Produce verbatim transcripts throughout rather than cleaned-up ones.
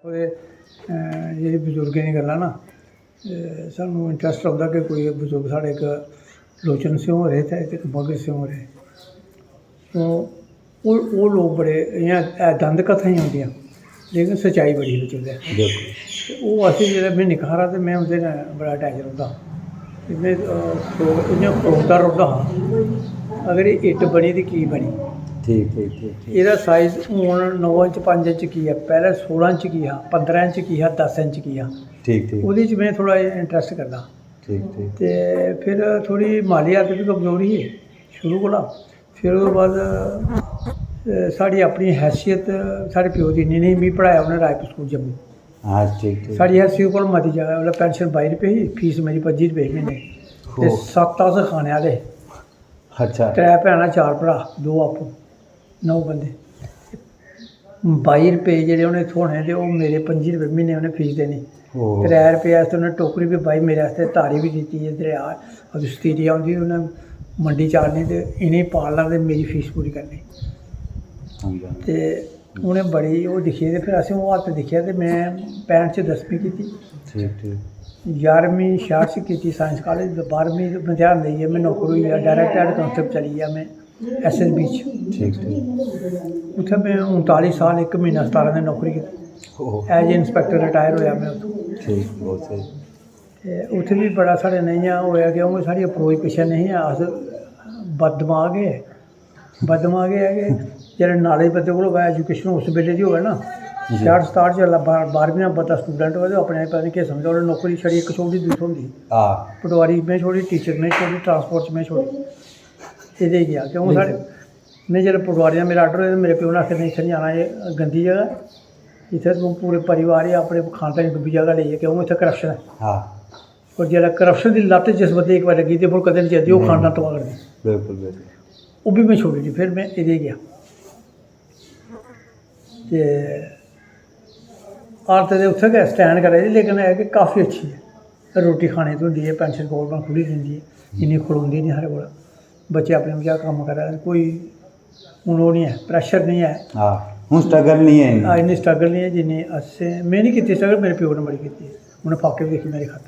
ओह्दे, अ, जेह्ड़ी बजुर्गें दी गल्लां ना, ते सानूं इंटरस्ट औंदा कि कोई बजुर्ग साढ़े इक लोचन सिंह होर हे ते इक मगर सिंह होर हे। ओह्, ओह्, ओह् लोक बड़े इ'यां, है दंद कत्थां ही होंदियां, लेकिन सच्चाई बड़ी ही बिच उं'दे। बिल्कुल। ते ओह् असें जेल्लै, में निक्का हारा ते में उं'दे नै बड़ा अटैच रौंह्दा हा। ते में, अ, खरो-, इ'यां खरोकदा रौंह्दा हा, "अगर एह् इट्ट बनी ते की बनी?" ठीक, ठीक, ठीक, ठीक। एह्दा साइज हून नौ इंच, पंज इंच की ऐ, पैह्लें सोलां इंच की हा, पंदरां इंच की हा, दस इंच की हा। ठीक, ठीक। ओह्दे च में थोह्ड़ा इंटरस्ट करदा। ठीक, ठीक। ते फिर थोह्ड़ी माली हालत बी कमजोर ही शुरू कोला। फिर ओह्दे बाद, अ, साढ़ी अपनी हैसियत, साढ़े प्यो दी इन्नी नेईं, मिगी पढ़ाया उ'नें रायपुर स्कूल जम्मू। हां, ठीक, ठीक। साढ़ी हैसियत कोल मती जगह, उसलै पैंशन बाई रपेऽ ही, फीस मेरी पंजी रपेऽ ही म्हीने। ते हो। सत्त अस खाने आह्ले। अच्छा। त्रै भैनां, चार भ्राऽ, दो आपूं, नौ बंदे। बाई रपेऽ जेह्ड़े उ'नें थ्होने ते ओह् मेरे पंजी रपेऽ म्हीने उ'नें फीस देनी। ओह्। त्रै रपेऽ आस्तै उ'नें टोकरी बी बाही, मेरे आस्तै तारी बी दित्ती, एह् दरेआ, अदूं सतीरी औंदी ही, उ'नें मंडी चाढ़नी ते इ'नेंगी पालना ते मेरी फीस पूरी करनी। समझा। ते उ'नें बड़ी ओह् दिक्खी ते फिर असें ओह् हालत दिक्खेआ ते में पैंह्ठ च दसमीं कीती। ठीक, ठीक। ञारमीं छेआह्ठ च कीती साइंस कालेज, बाह्रमीं मतेहान देइयै में नौकर होई गेआ, डायरेक्ट हैड कांस्टेबल चली गेआ में। एस एस बी च। ठीक, ठीक। उत्थै में उनताली साल इक म्हीना सतारां दिन नौकरी कीती। ओहो। As a inspector retire होएआ में उत्थूं। ठीक, बहुत स्हेई। ते उत्थै बी बड़ा साढ़े नै इ'यां होएआ कि हून साढ़ी अप्रोच पिच्छें नेईं ही, अस बददमाग हे। बददमाग एह् ऐ कि जेल्लै नालेज बंदे कोल होऐ, एजुकेशन उस बेल्ले दी होऐ ना, जी। छेआह्ठ सताह्ठ च जेल्लै बाह्-, बाह्रमीं नंबर दा स्टूडेंट होऐ ते अपने आप पता निं केह् समझदा, उ'नें नौकरी छड़ी इक छोड़ी दी थ्होंदी। हां। पटवारी में छोड़ी, टीचर में छोड़ी, ट्रांसपोर्ट च में छोड़ी। एह्दे च गेआ, क्यों साढ़े, बिल्कुल। में जेल्लै पटवारी दा मेरा आर्डर होएआ ते मेरे प्यो ने आखेआ, "नेईं, इत्थै निं जाना, एह् गंदी जगह, इत्थै तूं पूरे परिवार गी, अपने खानदान गी डुब्बी जगह लेइयै, क्यों इत्थै करप्शन ऐ।" हां। और जेल्लै करप्शन दी लत्त जिस बंदे गी इक बार लग्गी ते फिर कदें निं चलदी, ओह् नेईं। खानदान तबाह करदी। बिल्कुल, बिल्कुल। ओह् बी में छोड़ी ओड़ी, फिर में एह्दे गेआ। ते हालत ते उत्थै गै स्टैंड करा दी, लेकिन एह् कि काफी अच्छी ऐ। रोटी खाने गी थ्होंदी ऐ, पैंशन गौरमैंट खु'ल्ली दिंदी ऐ, इन्नी खड़ोंदी निं साढ़े कोला। बच्चे अपने बच्चा कम्म करा दे, कोई हून ओह् निं ऐ, प्रैशर निं ऐ। हां, हून स्ट्रगल निं ऐ इन्नी। हां, इन्नी स्ट्रगल निं ऐ जिन्नी असें, में निं कीती स्ट्रगल, मेरे प्यो ने बड़ी कीती। उ'नें फाके बी दिक्खे मेरे खत्त।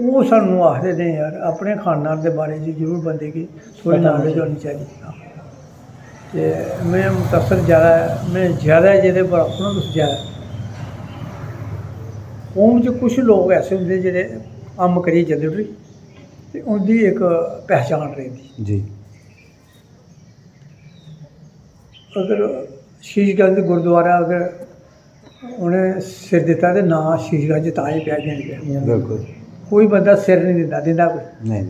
ओह् सानूं आखदे न, "यार, अपने खानदान दे बारे च जरूर बंदे गी थोह्ड़ी पता knowledge होनी चाहिदी।" ते में मुतासर जैदा, में जैदा जेह्दे पर आखो ना तुस, जैदा। कौम च कुछ लोक ऐसे होंदे जेह्ड़े अम्म करियै जंदे उठी, ते उं'दी इक पहचान रेह्दी। जी। अगर शीशगंज गुरुद्वारा अगर उ'नें सिर दित्ता ते नांऽ शीशगंज तां ही पेआ, गिनदे। बिल्कुल। कोई बंदा सिर निं दिंदा, दिंदा कोई? नेईं।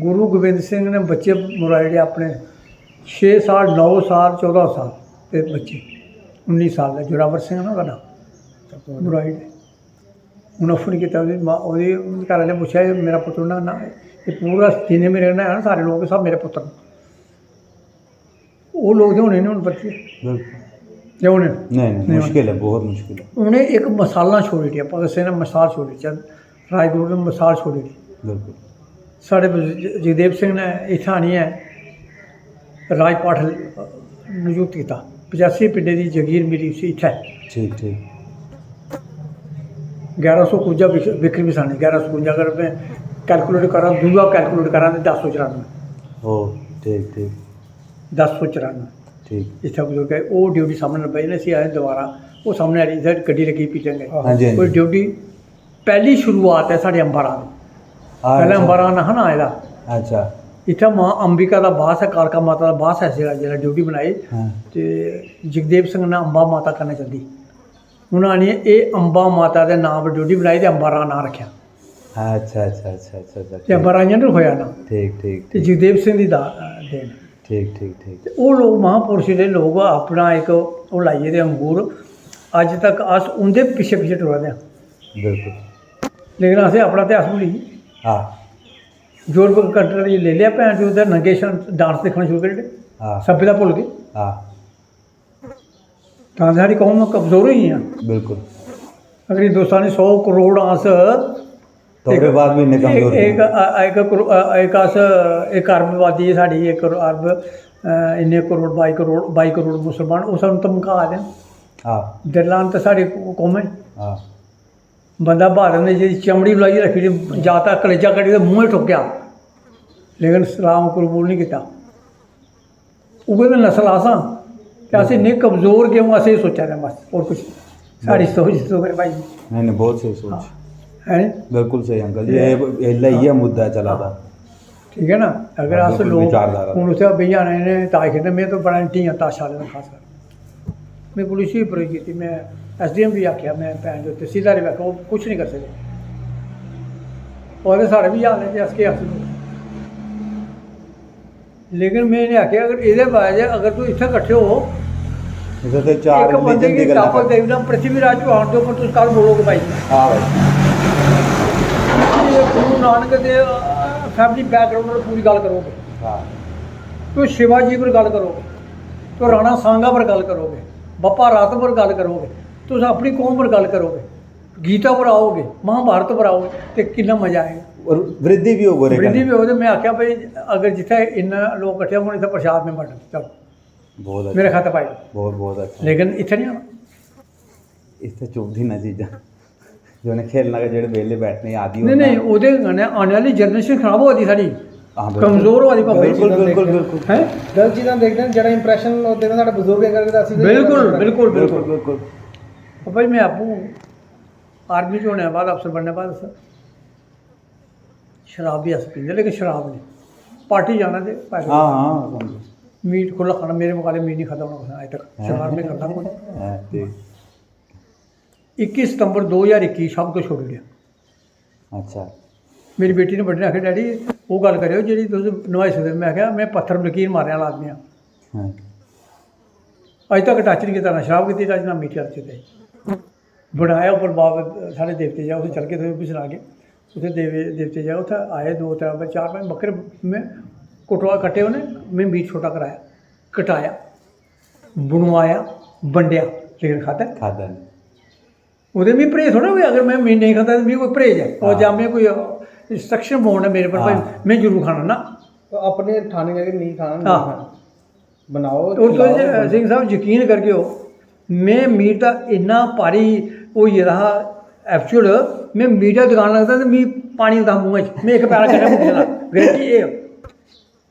गुरु गोबिंद सिंह ने बच्चे मराई ओड़े अपने, छे साल, नौ साल, चौदां साल दे बच्चे, उन्नी साल दा जोरावर सिंह ना ओह्दा नांऽ, मराई ओड़े। उ'नें फोन कीता ओह्दी मां, ओह्दी, ओह्दे घर आह्ले पुच्छेआ, "एह् मेरा पुत्तर ना, ना, एह् पूरा जिन्ने मेरे कन्नै है ना सारे लोक, सब मेरे पुत्तर न।" ओह् लोक ते होने निं हून परतियै। बिल्कुल। ते हून नेईं, नेईं, नेईं होने। मुश्किल ऐ, बहुत मुश्किल ऐ। उ'नें इक मसाला छोड़ी ओड़ेआ, भगत सिंह ने मसाल छोड़ी ओड़ी, राजगुरु ने मसाल छोड़ी ओड़ी। बिल्कुल। साढ़े ज-, जगदेव सिंह ने इत्थै आनियै राजपाठ नियुक्त कीता। पचासी पिंडे दी जगीर मिली उसी इत्थै। ठीक, ठीक। ग्यारह सौ कुंजा बिक-, बिक्री बसानी, ग्यारह सौ कुंजा, अगर में कैलकुलेट करां, दूआ कैलकुलेट करां ते दस सौ चरानुऐ। ओह्, ठीक, ठीक। दस सौ चरानुऐ। ठीक। इत्थै बजुर्ग ऐ, ओह् ड्यूटी सामनै लब्भा दी ना, इसी आखदे दोबारा, ओह् सामनै आह्ली इत्थै गड्डी लग्गी पीछें गै। हां जी, हां जी। कोई ड्यूटी पैह्ली शुरुआत ऐ साढ़े अंबारां दी। हां, पैह्लें अच्छा। अंबारां नेहा नांऽ एह्दा। अच्छा। इत्थै मां अंबिका दा बास ऐ, कालका माता दा बास ऐ, इस जगह जेल्लै ड्यूटी बनाई, हां। ते जगदेव सिंह ने अंबा माता कन्नै चलदी। उ'नें आनियै एह् अंबा माता दे नांऽ पर ड्यूटी बनाई ते अंबारां नांऽ रक्खेआ। अच्छा, अच्छा, अच्छा, अच्छा, अच्छा, ते ठीक। अंबारां इ'यां निं रखोआ ना। ठीक, ठीक, ते ठीक। जगदेव सिंह दी दा-, देन। ठीक, ठीक, ठीक। ते ओह् लोक, महापुरश जेह्ड़े लोक, अपना इक ओह् लाई गेदे अंगूर, अज्ज तक अस उं'दे पिच्छे पिच्छे टुरा दे आं। बिल्कुल। लेकिन असें अपना इतिहास भुल्ली गे। हां। यूरोप कंट्री लेई लेआ भैन चोद, ते नंगे शा डांस दिक्खना शुरू करी ओड़े। हां। सब्भै दा भुल्ल गे। हां। तां साढ़ी कौम कमजोर होई गेई ऐ। बिल्कुल। अगर हिंदुस्तान च सौ करोड़ अस ते ओह्दे बाद बी इन्ने कमजोर इक, इक, इक करो-, इक अस, इक अरब आबादी ऐ साढ़ी, इक अरब, अ, इन्ने करोड़, बाई करोड़, बाई करोड़ मुसलमान, ओह् सानूं धमका दे न। हाँ। दिल लान ते साढ़ी कौम है। हाँ। बंदा बहादुर ने जेह्ड़ी चमड़ी लाइयै रक्खी दी, जाता कलेजा कड्ढी ते मूंहें ठोकेआ, लेकिन सलाम कबूल नहीं कीता। उ'ऐ ते नस्ल अस आं। ते अस इन्ने कमजोर क्यों, अस एह् सोचा दे बस, होर कुछ नहीं। साढ़ी सोच सुधरे भाई। नहीं, नहीं, बहुत सही सोच। हाँ। है नी? बिल्कुल सही अंकल जी, एह्, एह् इ'यै मुद्दा चला दा। ठीक है ना? अगर हाँ, अस बिल्कुल लोग विचारधारा। हून उत्थै बेही जाना, इ'नें ताश खेढना, में तो बड़ा एंटी आं ताशा आह्लें दा खास कर। में पुलिस गी अप्रोच कीती, में एसडीएम बी आखेआ, में भैन जो तसीलदार बी आखेआ, ओह् कुछ नहीं करी सकदे। ओह् आखदे, "साढ़े बी हाल है जे अस केह् आखी सकदे?" लेकिन में इ'नें आखेआ, "अगर एह्दे बाद अगर तुस इत्थै कट्ठे हो, इत्थै ते चार इक बंदे religion दी गी गल्लां टॉपिक देई ओड़ना, पृथ्वीराज चौहान दे उप्पर तुस कल बोलोगे भाई।" हाँ भाई। गुरु नानक दे, अ, family background पर पूरी गल्ल करोगे। हाँ। तुस शिवाजी पर गल्ल करोगे, तुस राणा सांगा पर गल्ल करोगे, बप्पा रत्त पर गल्ल करोगे, तुस अपनी कौम पर गल्ल करोगे, गीता पर आओगे, महाभारत पर आओगे, ते किन्ना मजा आएगा। और वृद्धि भी होग ओह्दे वृद्धि कन्नै। भी होग। ते में आखेआ, "भाई, अगर जित्थै इन्ना लोक कट्ठे होङन, इत्थै प्रसाद में बंडना, चलो, बहुत अच्छा। मेरे खाते पाई लो।" बहुत, बहुत अच्छा। लेकिन इत्थै नहीं आना। इत्थै चुभदी ना चीजां। जो उ'नें खेलना गै, जेह्ड़े बेह्ले बैठने आदी नहीं, होन ना। नहीं, ओह्दे कन्नै आने आह्ली generation खराब होआ दी साढ़ी, हाँ, बिल्कुल। कमजोर होआ दी भापा जी। बिल्कुल, बिल्कुल, बिल्कुल। हैं? गलत चीजां देखदे न, जेह्ड़ा impression ओह्दे कन्नै साढ़े बजुर्गें करदे, असीं बी बिल्कुल, करदे। बिल्कुल, बिल्कुल। बिल्कुल, बिल्कुल। भाई, में आपूं आर्मी च होने दे बाद, अफसर बनने दे बाद, शराब भी अस पींदे, लेकिन शराब नहीं। पार्टी जाना ते पैसे हाँ, हाँ, समझो। मीट खु'ल्ला खाना, मेरे मकाबले मीट नहीं खाता होना कुसै ने अज्ज तक। शराब में खाता कोई। हाँ, ठीक। इक्की सितंबर दो ज्हार इक्की सब कुछ छोड़ी ओड़ेआ। अच्छा। मेरी बेटी ने बड्डे ने आखेआ, "डैडी, ओह् गल्ल करेओ जेह्ड़ी तुस नभाई सकदे।" में आखेआ, "में पत्थर लकीर मारने आह्ला आदमी आं।" हाँ। अज्ज तक touch नहीं कीता, ना शराब कीती touch, ना मीट touch कीते। बनाया उप्पर बाबा साढ़े देवते जगह, उत्थै चलगे, तुसें बी सनागे। उत्थै देवे, देवते जगह, उत्थै आए दो, त्रै, चार, पंज बक्करे में कुटवा कट्टे उ'नें, में मीट छोटा कराया, कटाया, बनवाया, बंडेआ, लेकिन खाद्धा नहीं। खाद्धा नहीं। ओह्दे मिगी परहेज थोह्ड़ा कोई, अगर में मीट नेईं खाता ते मिगी कोई परहेज ऐ? और हाँ। जां में कोई, अ, instruction board ऐ मेरे पर, भाई, हाँ। में जरूर खाना ना। तो अपने ठाने करके नहीं खाना, नहीं हाँ। खाना। बनाओ, और तुस, खिलाओ, बंडो। सिंह साहब, यकीन करगे ओ, में मीट दा इन्ना भारी होई गेदा हा habitual, में मीट दा दकान लगदा ते मिगी पानी औंदा हा मूंहै च, में इक पैरा कन्नै मुड़ी जंदा। Guarantee एह्।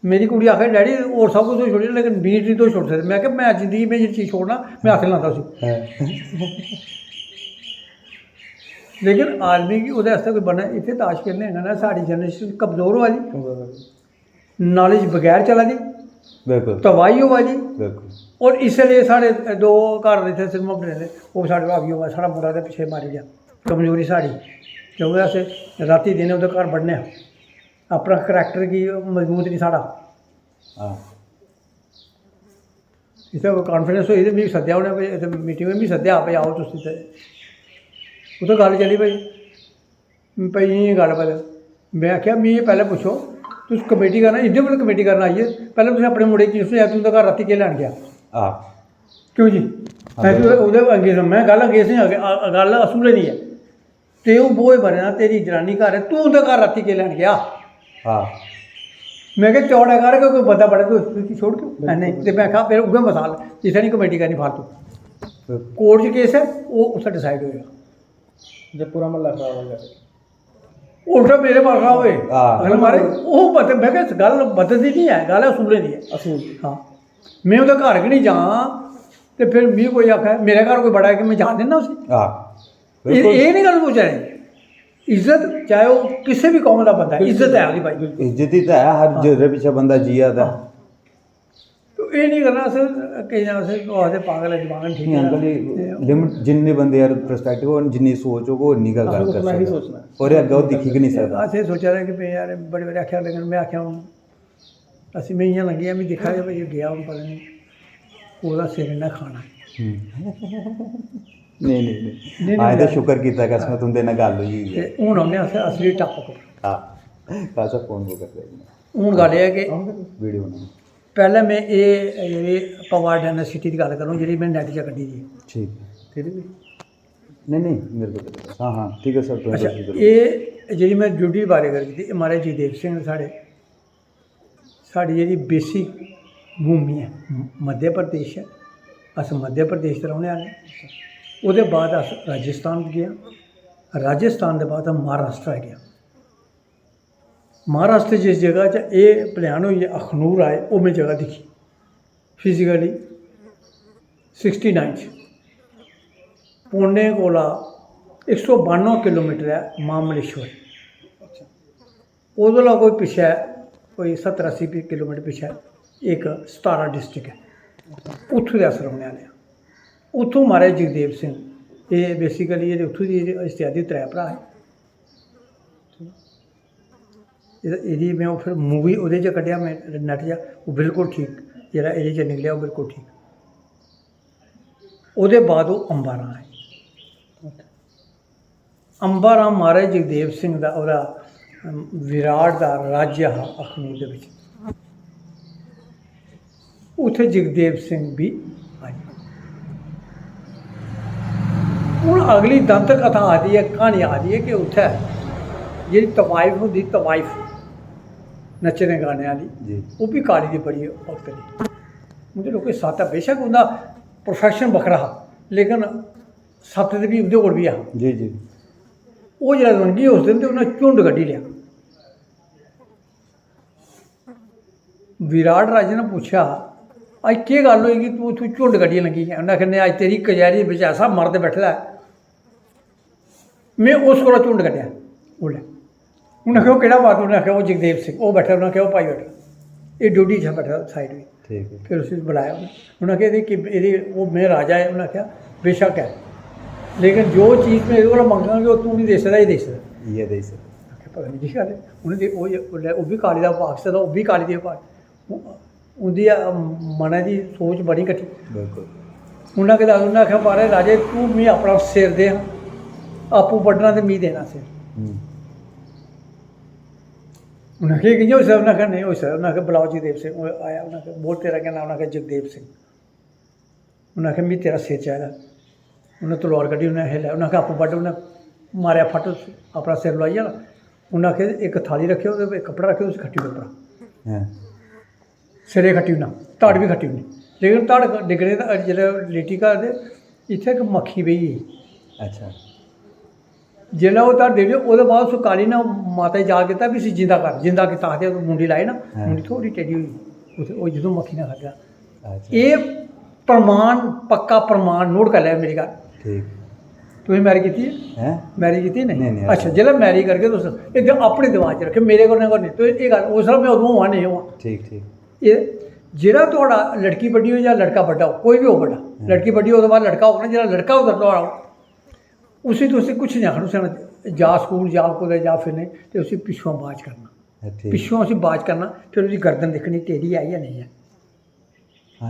मेरी कुड़ी आखै, "डैडी, होर सब कुछ तुस छोड़ी, लेकिन मीट निं तुस छोड़ी सकदे।" में आखेआ, "में जिंदगी में जेह्ड़ी चीज छोड़ना, में हत्थ निं लांदा उसी।" हैं। लेकिन आदमी गी ओह्दे आस्तै कोई बने, इत्थै ताश खेलने कन्नै साढ़ी generation कमजोर होआ दी। कमजोर होआ दी। Knowledge बगैर चला दी, बिल्कुल। तबाही होआ दी। बिल्कुल। और इसलिए साढ़े दो घर इत्थै सिनेमा बने दे, ओह् साढ़े भाभी होआ, साढ़ा मुड़ा ते पिच्छे मारी ओड़ेआ। कमजोरी साढ़ी, क्योंकि अस रातीं दिनें उं'दे घर बड़ने आं, अपना character गी मजबूत नहीं साढ़ा। हाँ। इत्थै कोई conference होई ते मिगी सद्देआ उ'नें, भाई, इत्थै meeting होई, मिगी सद्देआ, "भाई, आओ तुस इत्थै।" उत्थै गल्ल चली, भाई, भाई, इ'यां गल्ल, भाई, में आखेआ, "मिगी एह् पैह्लें पुच्छो, तुस कमेटी करना, इं'दे पर कमेटी करना आई गे, पैह्लें तुसें अपने मुड़े गी कि'यां सनाया, तुं'दे घर रातीं केह् लैन गेआ?" आह। क्यों जी? आह, में, बिल्कुल। ओह्दे अंगेज, में गल्ल अंगेज नहीं, अग्गें, अ-, गल्ल असूलें दी ऐ। ते ओह् बोझ बने दा, तेरी जनानी घर ऐ, तूं उं'दे घर रातीं केह् लैन गेआ? हाँ। में आखेआ, "चौड़ा कर के कोई बंदा बड़े, तू उसकी छोड़ क्यों?" बिल्कुल। नहीं, ते में आखेआ, "फिर उ'ऐ मसाल, जित्थै नहीं कमेटी करनी फालतू।" बिल्कुल। कोर्ट च केस ऐ, ओह् उत्थै decide होएगा। जब पूरा म्हल्ला खराब हो जाए। उल्टा मेरे पर खराब होए। हाँ। अगला मारे, ओह् बद-, में आखेआ, "गल्ल बदलदी नहीं ऐ, गल्ल असूलें दी ऐ।" असूल। हाँ। में ओह्दे घर गै नहीं जां, ते फिर मिगी कोई आखै, मेरे घर कोई बड़ा ऐ कि में जान दिन्ना उसी? हाँ। एह्, बिल्कुल। एह् नहीं गल्ल सोचा दे। इज्जत, चाहे ओह् किसे भी कौम दा बंदा ऐ, इज्जत ऐ ओह्दी भाई। इज्जत ही ते है, हर हाँ। जेह्दे पिच्छे बंदा जिया दा। हाँ। तो एह् नहीं करना अस, केईं अस ओह् आखदे पागल ऐ, दिमाग नहीं ठीक नहीं, है। अंकल जी, ते limit, जिन्ने बंदे यार perspective होन, जिन्नी सोच होग, ओह् इन्नी गै अस गल्ल उतना करी ही सकदा। सोचना। और अग्गें ओह् दिक्खी गै नहीं सकदा। अस एह् सोचा दे कि भाई यार, बड़े बारी आखेआ, लेकिन में आखेआ हून असीं, में इ'यां लंघी गेआ, में दिक्खा दे भाई, एह् गेआ हून, पता निं कोह्दा सिर इ'न्नै खाना। हम्म। नेईं, नेईं, नेईं। नेईं, नेईं, असें ते गल्ल शुकर कीता कि असें तुं'दे नै गल्ल होई गेई ऐ। ते हून औने आं अस असली topic पर। हां, बस फोन वो करदे। हून गल्ल एह् ऐ कि video बनाओ। पैह्लें में एह् जेह्ड़ी पवार डायनासिटी दी गल्ल करूं, जेह्ड़ी में net चा कड्ढी दी। ठीक। ठीक ऐ जी? नेईं, नेईं, मेरे को, हां, हां, ठीक ऐ सर, तुम अच्छा, proceed करो। एह् जेह्ड़ी में duty बारै गल्ल कीती, एह् महाराज जयदेव सिंह साढ़े साढ़ी जेह्ड़ी basic भूमि ऐ, म-, मध्य प्रदेश ऐ, अस मध्य प्रदेश दे रौह्ने आह्ले आं। ओह्दे बाद अस राजस्थान गे आं। राजस्थान दे बाद अस महाराष्ट्र गे आं। महाराष्ट्र जिस जगह च एह् प्लान होई, अखनूर आए, ओह् में जगह दिक्खी फिजिकली। सिक्सटी नाइन च पौने कोला इक सौ बानुआ किलोमीटर ऐ महामलेश्वर। ओह्दे कोला कोई पिच्छै, कोई सत्तर अस्सी किलोमीटर पिच्छै इक सतारा डिस्ट्रिक्ट ऐ, उत्थूं दे अस रौह्ने आह्ले आं। उत्थूं महाराज जगदेव सिंह, एह् बेसिकली एह् उत्थूं दी इत्यादि त्रै भ्राऽ हे। एह्दा, एह्दी में ओह् फिर मूवी ओह्दे च कड्ढेआ में नैट चा, ओह् बिल्कुल ठीक, जेह्ड़ा एह्दे च निकलेआ ओह् बिल्कुल ठीक। ओह्दे बाद ओह् अम्बारां आए। अम्बारां महाराज जगदेव सिंह दा, ओह्दा, अम, विराट दा राज्य हा अखनूर दे बिच। उत्थै जगदेव सिंह बी आई। हून अगली दंत कथा आखदी ऐ, क्हानी आखदी ऐ कि उत्थै जेह्ड़ी तवाइफ होंदी, तवाइफ नच्चने गाने आह्ली, जी। ओह् बी काली दी बड़ी भक्त ही। उं'दे लोकें सत्त, बेशक उं'दा प्रोफेशन बक्खरा हा, लेकिन सत्त ते फ्ही उं'दे कोल बी हा। जी, जी। ओह् जेल्लै लंघी उस दिन, ते उ'नें झुंड कड्ढी लेआ। विराट राजे ने पुच्छेआ, "अज्ज केह् गल्ल होई कि तूं इत्थूं झुंड कड्ढियै लंघी गेआ?" उ'न्नै आखेआ, "नेईं, अज्ज तेरी कचैह्‌री बिच ऐसा मर्द बैठे दा ऐ, में उस कोला झुंड कड्ढेआ।" उसलै उ'न्नै आखेआ, "ओह् केह्ड़ा मर्द?" उ'न्नै आखेआ, "ओह् जगदेव सिंह।" ओह् बैठा, उ'न्नै आखेआ, "ओह् भाई बैठा, एह् ड्योढ़ी इत्थै बैठा साइड बिच।" ठीक ऐ। फिर उसी बलाया उ'न्नै। उ'न्नै आखेआ, "एह्दी कि, एह्दी, ओह् में राजा ऐ।" उ'न्नै आखेआ, "बेशक्क ऐ, लेकिन जो चीज में एह्दे कोला मंगां, ओह् तूं निं देई सकदा, एह् देई सकदा।" इ'यै देई सकदा। आखेआ, "पता निं केह् गल्ल ऐ।" उ'नें दे-, ओह्, ओह्, ओह् बी काली दा भक्त हा, ओह् बी काली दे भक्त। उं'दी, अ, मनै दी सोच बड़ी कट्ठी। बिल्कुल। उ'न्नै केह् आखेआ, उ'न्नै आखेआ, "महाराज राजे, तूं मी अपना सिर दे, आपूं बड्ढना ते मी देना सिर।" हम्म। उ'न्नै आखेआ, "कि'यां होई सकदा?" उ'न्नै आखेआ, "नेईं होई सकदा।" उ'न्नै आखेआ, "बलाओ जगदेव सिंह।" ओह् आया, उ'न्नै आखेआ, "बोल, तेरा केह् नांऽ?" उ'न्नै आखेआ, "जगदेव सिंह।" उ'न्नै आखेआ, "मी तेरा सिर चाहिदा।" उ'न्नै तलवार कड्ढी, उ'न्नै आखेआ, "लै।" उ'न्नै आखेआ, "आपूं बड्ढ।" उ'न्नै मारेआ फट्ट, अपना सिर लोआइयै ना, उ'न्नै आखेआ, "इक थाली रक्खेओ ते इक कपड़ा रक्खेओ, उसी खट्टी ओड़ो उप्परा।" हां। सिरै खट्टी ओड़ना, धड़ बी खट्टी ओड़नी। लेकिन धड़ डिग्गने दा, जिसलै लेटी घर ते इत्थै इक मक्खी बेही गेई। अच्छा। जिसलै ओह् धड़ डिग्गी, ओह्दे बाद उस काली ने माता गी जाप कीता, "भी इसी जींदा कर।" जींदा कीता, आखदे मुंडी लाई ना, हां। मुंडी थोह्ड़ी टेढ़ी होई गेई। उत्थै ओह् जदूं मक्खी ने खाद्धा। अच्छा। एह् प्रमाण, पक्का प्रमाण, नोट करी लैओ मेरी गल्ल। ठीक। तुसें मैरिज कीती ऐ? हैं? मैरिज कीती नेईं? नेईं, नेईं, अच्छा, अच्छा। जिसलै मैरिज करगे तुस, एह् अपने दिमाग च रक्खेओ, मेरे कन्नै कोई नेईं। तुस एह् गल्ल, उस स्हाबै में अदूं होआ, नेईं होआ। ठीक, ठीक। एह् जेह्ड़ा थुआढ़ा लड़की बड्डी होई जां लड़का बड्डा होग, कोई बी होग बड्डा, हां। लड़की बड्डी होग, ओह्दे बाद लड़का होग ना, जेह्ड़ा लड़का होग थुआढ़ा, उसी तुस कुछ निं आखना, उसी आखना, "जा स्कूल, जा कुतै, जा फिरने", ते उसी पिच्छुआं बाज करना। हां, ठीक। पिच्छुआं उसी बाज करना, फिर ओह्दी गर्दन दिक्खनी, टेढ़ी ऐ जां नेईं ऐ।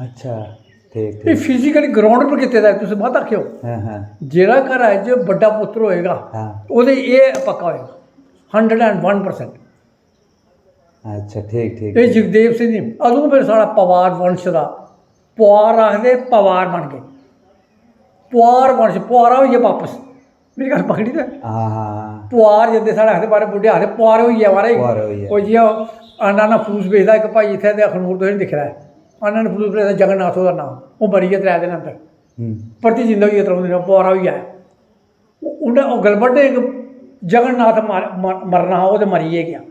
अच्छा, ठीक, एह् ठीक। फिजिकली ग्राउंड पर कीते दा ऐ, तुस मत आखेओ। हां, हां। जेह्ड़ा घरा च बड्डा पुत्तर होएगा, हां। ओह्दे एह् पक्का होएगा, हंड्रेड एंड वन परसेंट। अच्छा, ठीक, ठीक, एह् ठीक। जगदेव सिंह जी, अदूं फिर साढ़ा पवार वंश दा, पवार आखदे पवार बन गए। पवार वंश, पुआरा होई गेआ बापस। मेरी गल्ल पकड़ी ते? हां, हां, हां। पुआर जंदे साढ़े आखदे, बारे बुड्ढे आखदे, "पुआर होई गेआ, महाराज।" पुआर होई गेआ। ओह् जि'यां अन्न, अन्न फलूस बेचदा इक भाई इत्थै ते अखनूर, तुसें दिक्खे दा ऐ। अन्न, अन्न फलूस बेचदा, जगन्नाथ ओह्दा नांऽ। ओह् मरी गेआ त्रै दिन अंदर। हम्म। परतियै जिंदा होई गेआ, त्र'ऊं दिनें, पुआरा होई गेआ। उ'नें ओह् गलबड्डे इक जगन्नाथ मर-, मर-, मरना हा, ओह् ते मरी गै गेआ।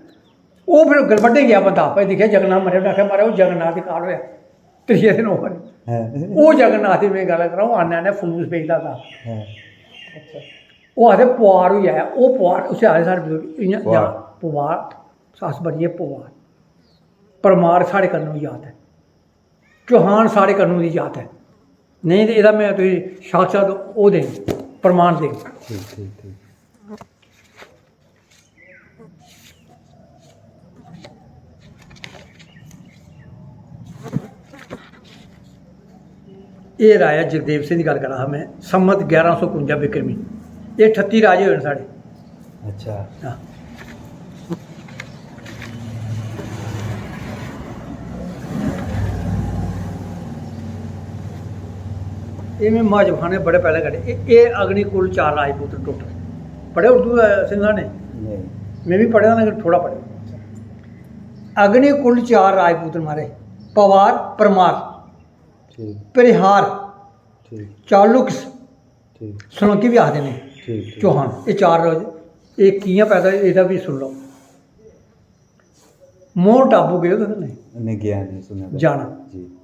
ओह् फिर गलबड्डे गेआ बंदा, भाई दिक्खेआ जगन्नाथ मरेआ, उ'नें आखेआ, "महाराज, ओह् जगन्नाथ दी काल होएआ, त्रिये दिन ओह् मरी।" हां। ओह् जगन्नाथ दी में गल्ल करां, ओह् आने आने फलूस बेचदा था। हां। ओह् आखदे पुआर होई आया, ओह् पुआर, उसी आखदे साढ़े बजुर्ग, इ'यां पुआर। जां पुआर, अस बनियै पुआर। परमार साढ़े कन्नै होई जात ऐ। चौहान साढ़े कन्नूं दी जात ऐ, नेईं ते एह्दा में तुसें साक्षात ओह् देङ, प्रमाण देङ। ठीक, ठीक, ठीक। एह् राजा जगदेव सिंह दी गल्ल करा हा में, संमत ग्यारह सौ कुंजा बिक्रमी, एह् ठत्ती राजे होए न साढ़े। अच्छा। हां। एह् में म्हाजम खाने बड़े पैह्लें कड्ढे। एह्, एह् अग्निकुल चार राजपूत न total। पढ़े उर्दू दा सिंह ने? नेईं। में बी पढ़े दा, लेकिन थोह्ड़ा पढ़े दा। अग्निकुल चार राजपूत न म्हाराज, पवार, परमार, ठीक। परिहार, ठीक। चालुक्य, ठीक। सोलंकी बी आखदे न, ठीक, ठीक। चौहान, एह् चार राजे। एह् कि'यां पैदा होए, एह्दा बी सुन लैओ। मोहन टापू गे ओ तुस? नेईं। नेईं, गेआ नेईं, सुनेआ ते जाना। जी।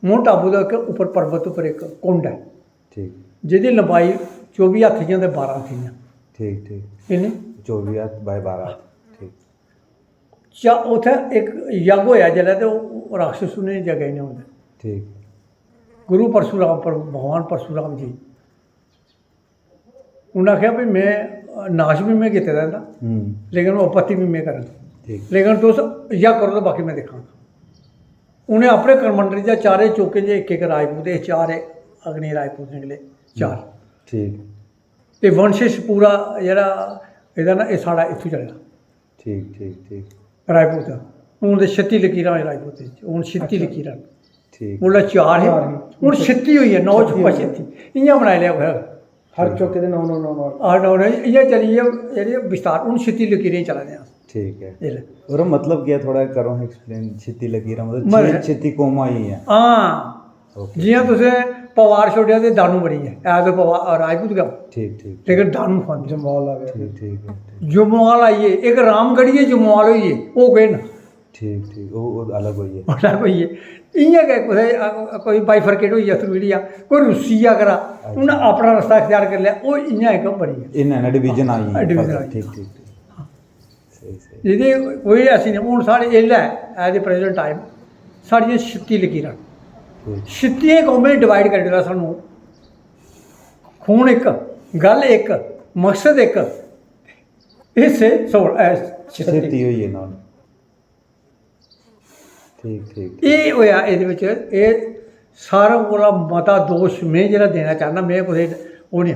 मोहन टापू दा इक उप्पर, पर्वत उप्पर इक कुंड ऐ, ठीक। जेह्दी लंबाई चौबी हत्थ इ'यां ते बारां हत्थ इ'यां। ठीक, ठीक। इन्नी? चौबी हत्थ by बारां हत्थ, ठीक। चा-, उत्थै इक यज्ञ होएआ जिसलै, ते ओह् राक्षस उ'नें जगह निं होंदे। ठीक। गुरु परशुराम, पर-, भगवान परशुराम जी, उ'नें आखेआ, "भी में नाश बी में कीते दा इं'दा, हम्म। लेकिन ओह् आपत्ति बी में करङ। ठीक। लेकिन तुस इ'यै करो ते बाकी में दिक्खां।" उ'नें अपने करमंडल चा चारे चौकें च इक इक राजपूत, एह् चार अग्नि राजपूत निकले, चार। ठीक। ते वंशज पूरा जेह्ड़ा एह्दा ना, एह् साढ़ा इत्थूं चलेआ। ठीक, ठीक, ठीक। राजपूत। हून ते छत्ती लकीरां होई राजपूतें च, हून छत्ती अच्छा। लकीरां। ठीक। उसलै चार हे, चार हे। हून छत्ती होई ऐ, नौ छत्ती छुप्पा होई ऐ। छत्ती। इ'यां बनाई लेआ कुसै। हर चौके दे नौ, नौ, नौ, नौ। आह, नौ, नौ, इ'यां चली, इ'यां, इ'यां विस्तार। हून छत्ती लकीरें चला दे अस। ठीक ऐ। इसलै। ओह्दा मतलब केह् ऐ? थोह्ड़ा करो explain, छत्ती लकीरां, मतलब मतलब छे, छत्ती कौमां आई गेइयां। हां। OK। जि'यां तुसें पवार छोड़ेआ ते दानू बनी गेआ, ऐ ते पवार, राजपूत गै। ठीक, ठीक। लेकिन दानू फंड। जम्वाल आ गए। ठीक, ठीक, ठीक। जम्वाल आई गे, इक रामगढ़िये जम्वाल होई गे, ओह् केह् न? ठीक, ठीक, ओह्, ओह् अलग होई गे। अलग होई गे। इ'यां गै कुसै, अ, कोई bifurcate होई गेआ, त्रिड़िया, कोई रुस्सी गेआ करा, अच्छा। उ'न्नै अपना रस्ता इख्तियार करी लेआ, ओह् इ'यां इक बनी गेआ। इ'यां ना division आई गेई, division आई ठीक, गेई। ठीक, ठीक। स्हेई, स्हेई। एह्दी कोई ऐसी निं। हून साढ़े एल्लै, at the present time, साढ़ियां छित्ती लकीरां। हम्म। छित्तियें कौमें गी divide करी ओड़े दा सानूं। खून इक, गल्ल इक, मकसद इक, हिस्से सौ, ऐ, छित्ती। छित्ती होई गे ना। ठीक, ठीक, ठीक। एह् होएआ एह्दे बिच, एह् सारें कोला मता दोश में जेह्ड़ा देना चाह्न्नां, में कुसै गी ओह् निं,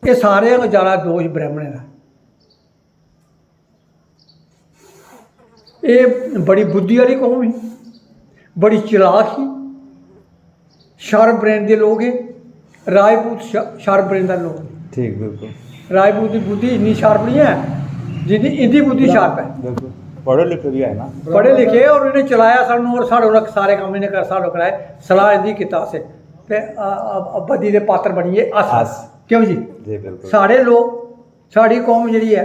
एह् सारें कोला जैदा दोश ब्राह्मणें दा। एह् बड़ी बुद्धि आह्ली कौम ही, बड़ी चलाक ही, sharp brain दे लोक हे। राजपूत श-, sharp brain दा लोक हे। ठीक, बिल्कुल। राजपूत दी बुद्धि इन्नी sharp निं ऐ जिन्नी इं'दी बुद्धि sharp ऐ। बिल्कुल। पढ़े लिखे बी है ना। पढ़े लिखे, और इ'नें चलाया सानूं, और साढ़े कोला सारे कम्म इ'नें कर-, साढ़े कोला कराए। सलाह इं'दी कीता असें। ते, आ, आ, आ, बदी दे पात्र बनियै अस। अस। क्यों जी? जी, बिल्कुल। साढ़े लोक, साढ़ी कौम जेह्ड़ी ऐ,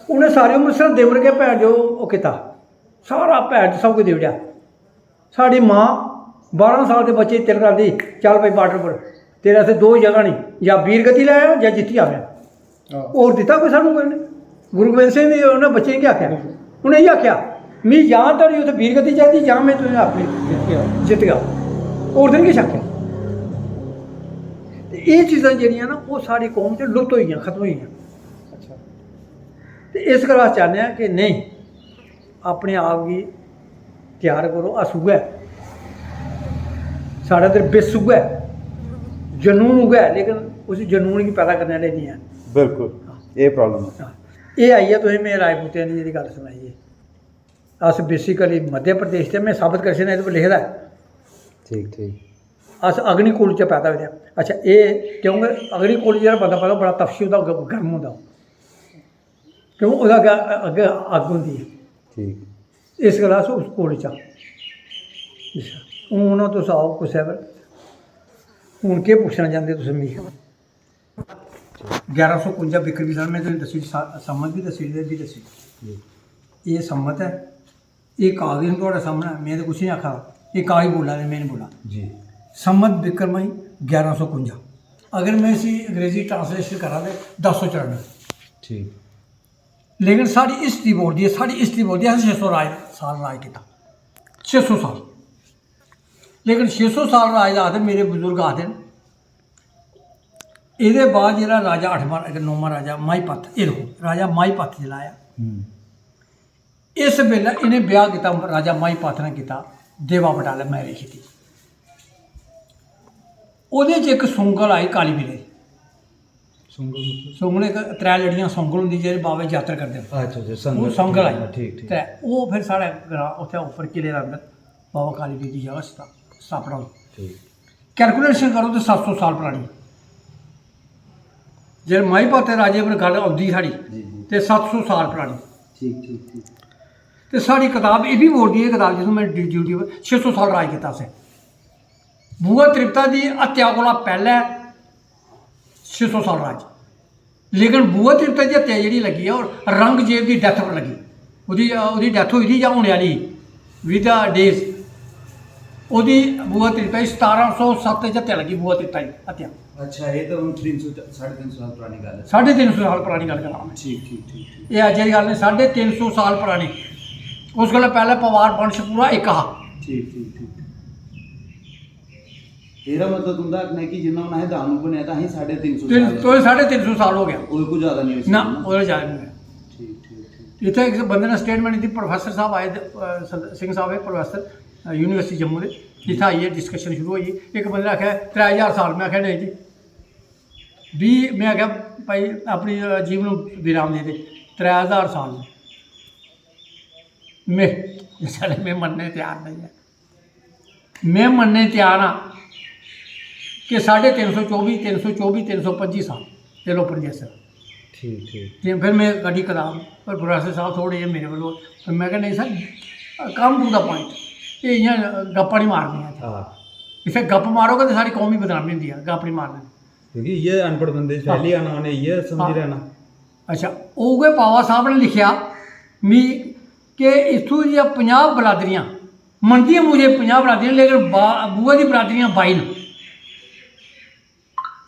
उ'नें सारी उम्र सिर्फ दिमर गै भैन जो ओह् कीता, सारा भैन जो सब कुछ देई ओड़ेआ। साढ़ी मां बारां साल दे बच्चे गी तिलक लांदी, "चल भाई border पर, तेरे आस्तै दो जगह नहीं, जां वीर गति लै आ जां जित्ती आवेआं।" हां। होर दित्ता कोई सानूं कोई नहीं। गुरु गोबिंद सिंह ने उ'नें बच्चें गी केह् आखेआ? बिल्कुल। उ'नें इ'यै आखेआ, "मी जां ते उत्थै वीर गति चाहिदी, जां में तुसें अपनी जित्ती आ। जित्ती आ।" होर ते नहीं किश आखेआ। ते एह् चीज़ां जेह्ड़ियां ना, ओह् साढ़ी कौम च लुप्त होई गेइयां, खत्म होई गेइयां। अच्छा। ते इस गल्ला अस चाह्न्ने आं कि नेईं, अपने आप गी त्यार करो। अस उ'ऐ, साढ़े अंदर बिस उ'ऐ, जनून उ'ऐ, लेकिन उस जनून गी पैदा करने आह्ले निं हैन। बिल्कुल, एह् problem ऐ। हां। एह् आई गेआ, तुसें में राजपूतें दी जेह्ड़ी गल्ल सनाई ऐ, अस basically मध्य प्रदेश दे, में साबत करी सकना, एह्दे पर लिखे दा ऐ। ठीक, ठीक। अस अग्निकुल च पैदा होए दे आं। अच्छा, एह् क्योंकि अग्निकुल जेह्ड़ा बंदा पैदा, बड़ा तपस्वी होंदा, ग-, गर्म होंदा, क्यों ओह्दे अग्गें, अग्गें अग्ग होंदी ऐ। ठीक। इस गल्ला अस उस कुल च आं। अच्छा, हून तुस आओ कुसै पर, हून केह् पुच्छना चांह्दे तुस मिगी? ग्यारह सौ कुंजा बिक्रमी संवत, में तुसेंगी दस्सी ओड़ी, सा-, संवत बी दस्सी ओड़ी, एह् बी दस्सी ओड़ी। एह् संवत ऐ, एह् कागज न थुआढ़े सामनै, में ते कुछ निं आखा दा, एह् कागज बोला दे, में निं बोला। जी। संवत बिक्रमी ग्यारह सौ कुंजा। अगर में इसी अंग्रेजी translation करां ते दस सौ चरानुए। ठीक। लेकिन साढ़ी history बोलदी ऐ, साढ़ी history बोलदी ऐ, असें छे सौ राज, साल राज कीता। छे सौ साल। लेकिन छे सौ साल राज दा आखदे, मेरे बजुर्ग आखदे न, एह्दे बाद जेह्ड़ा राजा अठमां, नौमां राजा माईपत्त, एह् दिक्खो, राजा माईपत्त जेल्लै आया, हम्म। इस बेल्लै इ'नें ब्याह् कीता, राजा माईपत्त ने कीता देवा बटालै, मैरिज कीती। ओह्दे च इक सुंगल आई काली पीली। सुंगल मतलब? सुंगल इक त्रै लड़ियां सुंगल होंदी, जेह्ड़े बाबे जात्तर करदे न। अच्छा, अच्छा, संगल। ओह् सुंगल आई। ठीक, ठीक। ते ओह् फिर साढ़े ग्रांऽ उत्थै उप्पर किले दे अंदर बाबा काली पीर दी जगह स्था-, स्थापना होई। ठीक। Calculation करो ते सत्त सौ साल परानी। जेल्लै माई पाते राजे पर गल्ल औंदी साढ़ी, जी, जी। ते सत्त सौ साल परानी। ठीक, ठीक, ठीक। ते साढ़ी कताब एह् बी बोलदी, एह् कताब जित्थूं में ड्यू-, ड्यूटी पर छे सौ साल राज कीता असें। बुआ त्रिपता दी हत्या कोला पैह्लें छे सौ साल राज, लेकिन बुआ त्रिपता दी हत्या जेह्ड़ी लग्गी ऐ, ओह् औरंगजेब दी डैथ पर लग्गी। ओह्दी ओह्दी डैथ होई दी जां होने आह्ली, विद द डेज। ओह्दी बुआ त्रिपता दी सतारां सौ सत्त च हत्या लग्गी, बुआ त्रिपता दी हत्या। अच्छा, ये तो हम तीन सौ, साढ़े तीन सौ साल पुरानी गल है। साढ़े तीन सौ साल पुरानी गल करा मैं। ठीक ठीक ठीक ठीक ये अज्जै दी गल्ल नहीं, साढ़े तीन सौ साल पुरानी। उस कोला पैह्लें पवार वंश पूरा इक हा। ठीक ठीक ठीक। एह्दा मतलब तुं'दा आखना ऐ कि जिन्ना हून असें दानू बनेआ तां असें साढ़े तीन सौ तिन साल तो साढ़े तीन सौ साल हो गया। ओह्दे कोला ज्यादा नहीं होई ना, सकदा। ओह्दे ज्यादा नहीं होया। ठीक ठीक ठीक। इत्थै इक बंदे ने स्टेटमेंट दित्ती, प्रोफेसर साहब आए ते, अ, सर-, सिंह साहब है प्रोफेसर, अ, यूनिवर्सिटी जम्मू दे, जित्थै आइयै डिस्कशन शुरू होई। इक बंदे ने आखेआ त्रै ज्हार साल, मैं आखेआ नहीं जी, बीह्, मैं आखेआ भाई अपनी, अ, जीवन विराम दे दे, त्रै ज्हार साल। मैं साढ़े मैं मन्नने त्यार नहीं है। में मन्नने त्यार आं कि साढ़े तिन्न सौ चौबी, तिन्न सौ चौबी, तिन्न सौ पंजी साल, चलो पंजी साल। ठीक ठीक। ते फिर में कड्ढी कताब, पर प्रोफेसर साहब थोह्ड़े जेह् मेरे कोल, पर में आखेआ, "नेईं sir, come to the point, एह् इ'यां गप्पां निं मारनियां इत्थै। हां। इत्थै गप्प मारोगे ते साढ़ी कौम दी बदनामी होंदी ऐ, गप्प निं मारनी।" क्योंकि इ'यै अनपढ़ बंदे च फैली आना, उ'नें इ'यै समझी हां। लैना। अच्छा, उ'ऐ पावा साहब ने लिखेआ मी कि इत्थूं दियां पंजाह् बरादरियां, मनदियां मुझे पंजाह् बरादरियां, लेकिन बा-, बुआ दी बरादरियां बाई न।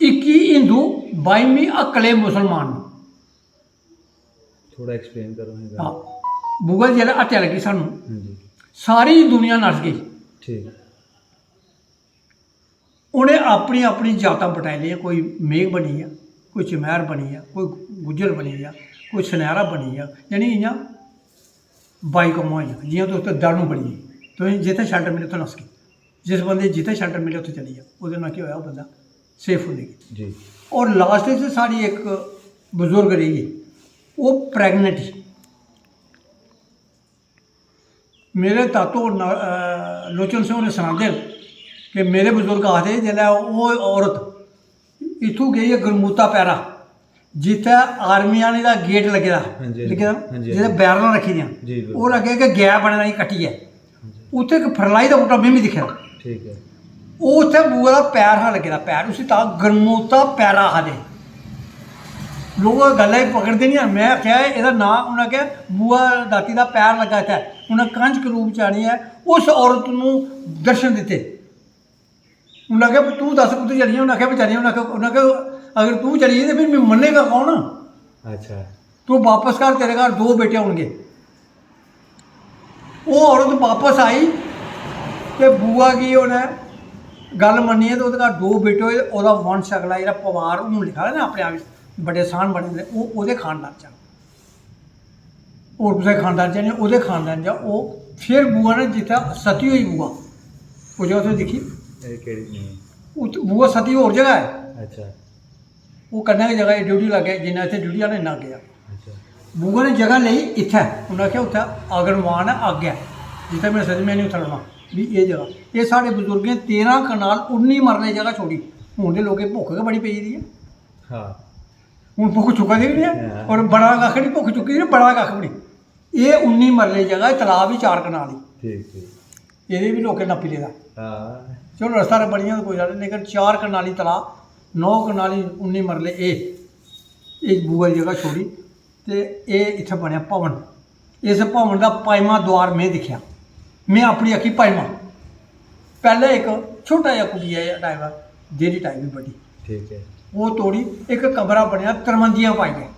इक्की हिंदू, बाईमीं अकले मुसलमान न। थोड़ा एक्सप्लेन करो इस गल्ल। हां, बुआ दी जेल्लै हत्या लग्गी सानू, हां जी। सारी दुनिया नस गई। ठीक। उ'नें अपनी अपनी जातां बटाई लेइयां, कोई मेघ बनी गेआ, कोई चमैर बनी गेआ, कोई गुज्जर बनी गेआ, कोई सनैरा बनी गेआ, यानी इ'यां बाई कौमां होइयां। जि'यां तुस ते दानू बनी गे, तुसें जित्थै शैल्टर मिले उत्थै नस्सी गे। जिस बंदे गी जित्थै शैल्टर मिले उत्थै चली गेआ, ओह्दे कन्नै केह् होआ, ओह् बंदा सेफ होंदी गेई। जी। और लास्ट च साढ़ी इक बजुर्ग रेही गेई, ओह् प्रैगनेंट ही। मेरे तातो न-, अ, लोचन सिंह होरें सनांदे न कि मेरे बजुर्ग आखदे, जिसलै ओह् औरत इत्थूं गेई ऐ गरमूता पैरा, जित्थै आर्मी आह्लें दा गेट लग्गे दा, हां जी, लग्गे दा, हां जी, जित्थै हां जी। बैरलां रक्खी दियां, जी, बिल्कुल। ओह् लग्गे कि गै बने दा इ'यां कट्टियै, उत्थै इक फरलाई दा बूह्टा में बी दिक्खे दा। ठीक है। ओह् उत्थै बुआ दा पैर हा लग्गे दा, पैर, उसी तां गरमूता पैरा आखदे। लोक गल्ला गी पकड़दे निं हैन। में आखेआ, "एह्दा नांऽ", उ'नें आखेआ, "बुआ दाती दा पैर लग्गा इत्थै।" उ'नें कांचक रूप च आनियै उस औरत नू दर्शन दित्ते। उ'नें आखेआ, "तूं दस्स कुत्थै चली गेई?" उ'नें आखेआ, "में चली गेई।" उ'नें आखेआ, उ'नें आखेआ, "अगर तूं चली गेई ते फिर में मन्नेगा कौन? अच्छा। तूं बापस घर, तेरे घर दो बेटे होनगे।" ओह् औरत बापस आई ते बुआ गी उ'नें गल्ल मन्नी ऐ ते ओह्दे घर दो बेटे होए। ओह्दा वंश अगला जेह्ड़ा पवार हून लिखा दा ना अपने आप च, बड़े साह्न बने दे, ओह् ओह्दे खानदान च आ। होर कुसै खानदान च निं, ओह्दे खानदान च आ। ओह् फिर बुआ ने जित्थै सती होई बुआ, ओह् जगह तुसें दिक्खी, एह् केह्ड़ी नेईं। उत्त बुआ सती होर जगह ऐ। अच्छा। ओह् कन्नै गै जगह, एह् ड्यूटी लाग्गै, जिन्ना इत्थै ड्यूटी आह्ला इन्ना अग्गें आ। अच्छा। बुआ ने जगह लेई इत्थै, उ'नें आखेआ उत्थै आंगनबान ऐ अग्गै, जित्थै में सद्दी, में निं उत्थै रौह्ना, भी एह् जगह। एह् साढ़े बजुर्गें तेरां कनाल, उन्नी मरले जगह छोड़ी। हून ते लोकें भुक्ख गै बड़ी पेई दी ऐ। हां। हून भुक्ख चुक्का दी बी निं ऐ, हां। और बड़ा कक्ख निं, भुक्ख चुक्की दी निं, बड़ा कक्ख बी निं। एह् उन्नी मरले जगह, तलाऽ बी चार कनाल ही। ठीक ठीक। एह्दे बी लोकें नप्पी लेदा। हां। चलो, रस्ता ते बनी गेआ, कोई गल्ल निं, लेकिन चार कनाली तलाऽ, नौ कनाली उन्नी मरले एह्, एह् बुआ दी जगह छोड़ी ते एह् इत्थै बनेआ भवन। इस भवन दा पंजमा द्वार में दिक्खेआ, में अपनी अक्खीं पंजमा। पैह्लें इक छोटा जेहा कुटिया जेहा टाइप दा, देह्री टाइप दी बड्डी, ठीक है। ओह् तोड़ी इक कमरा बनेआ, तरबंदियां पाइयै।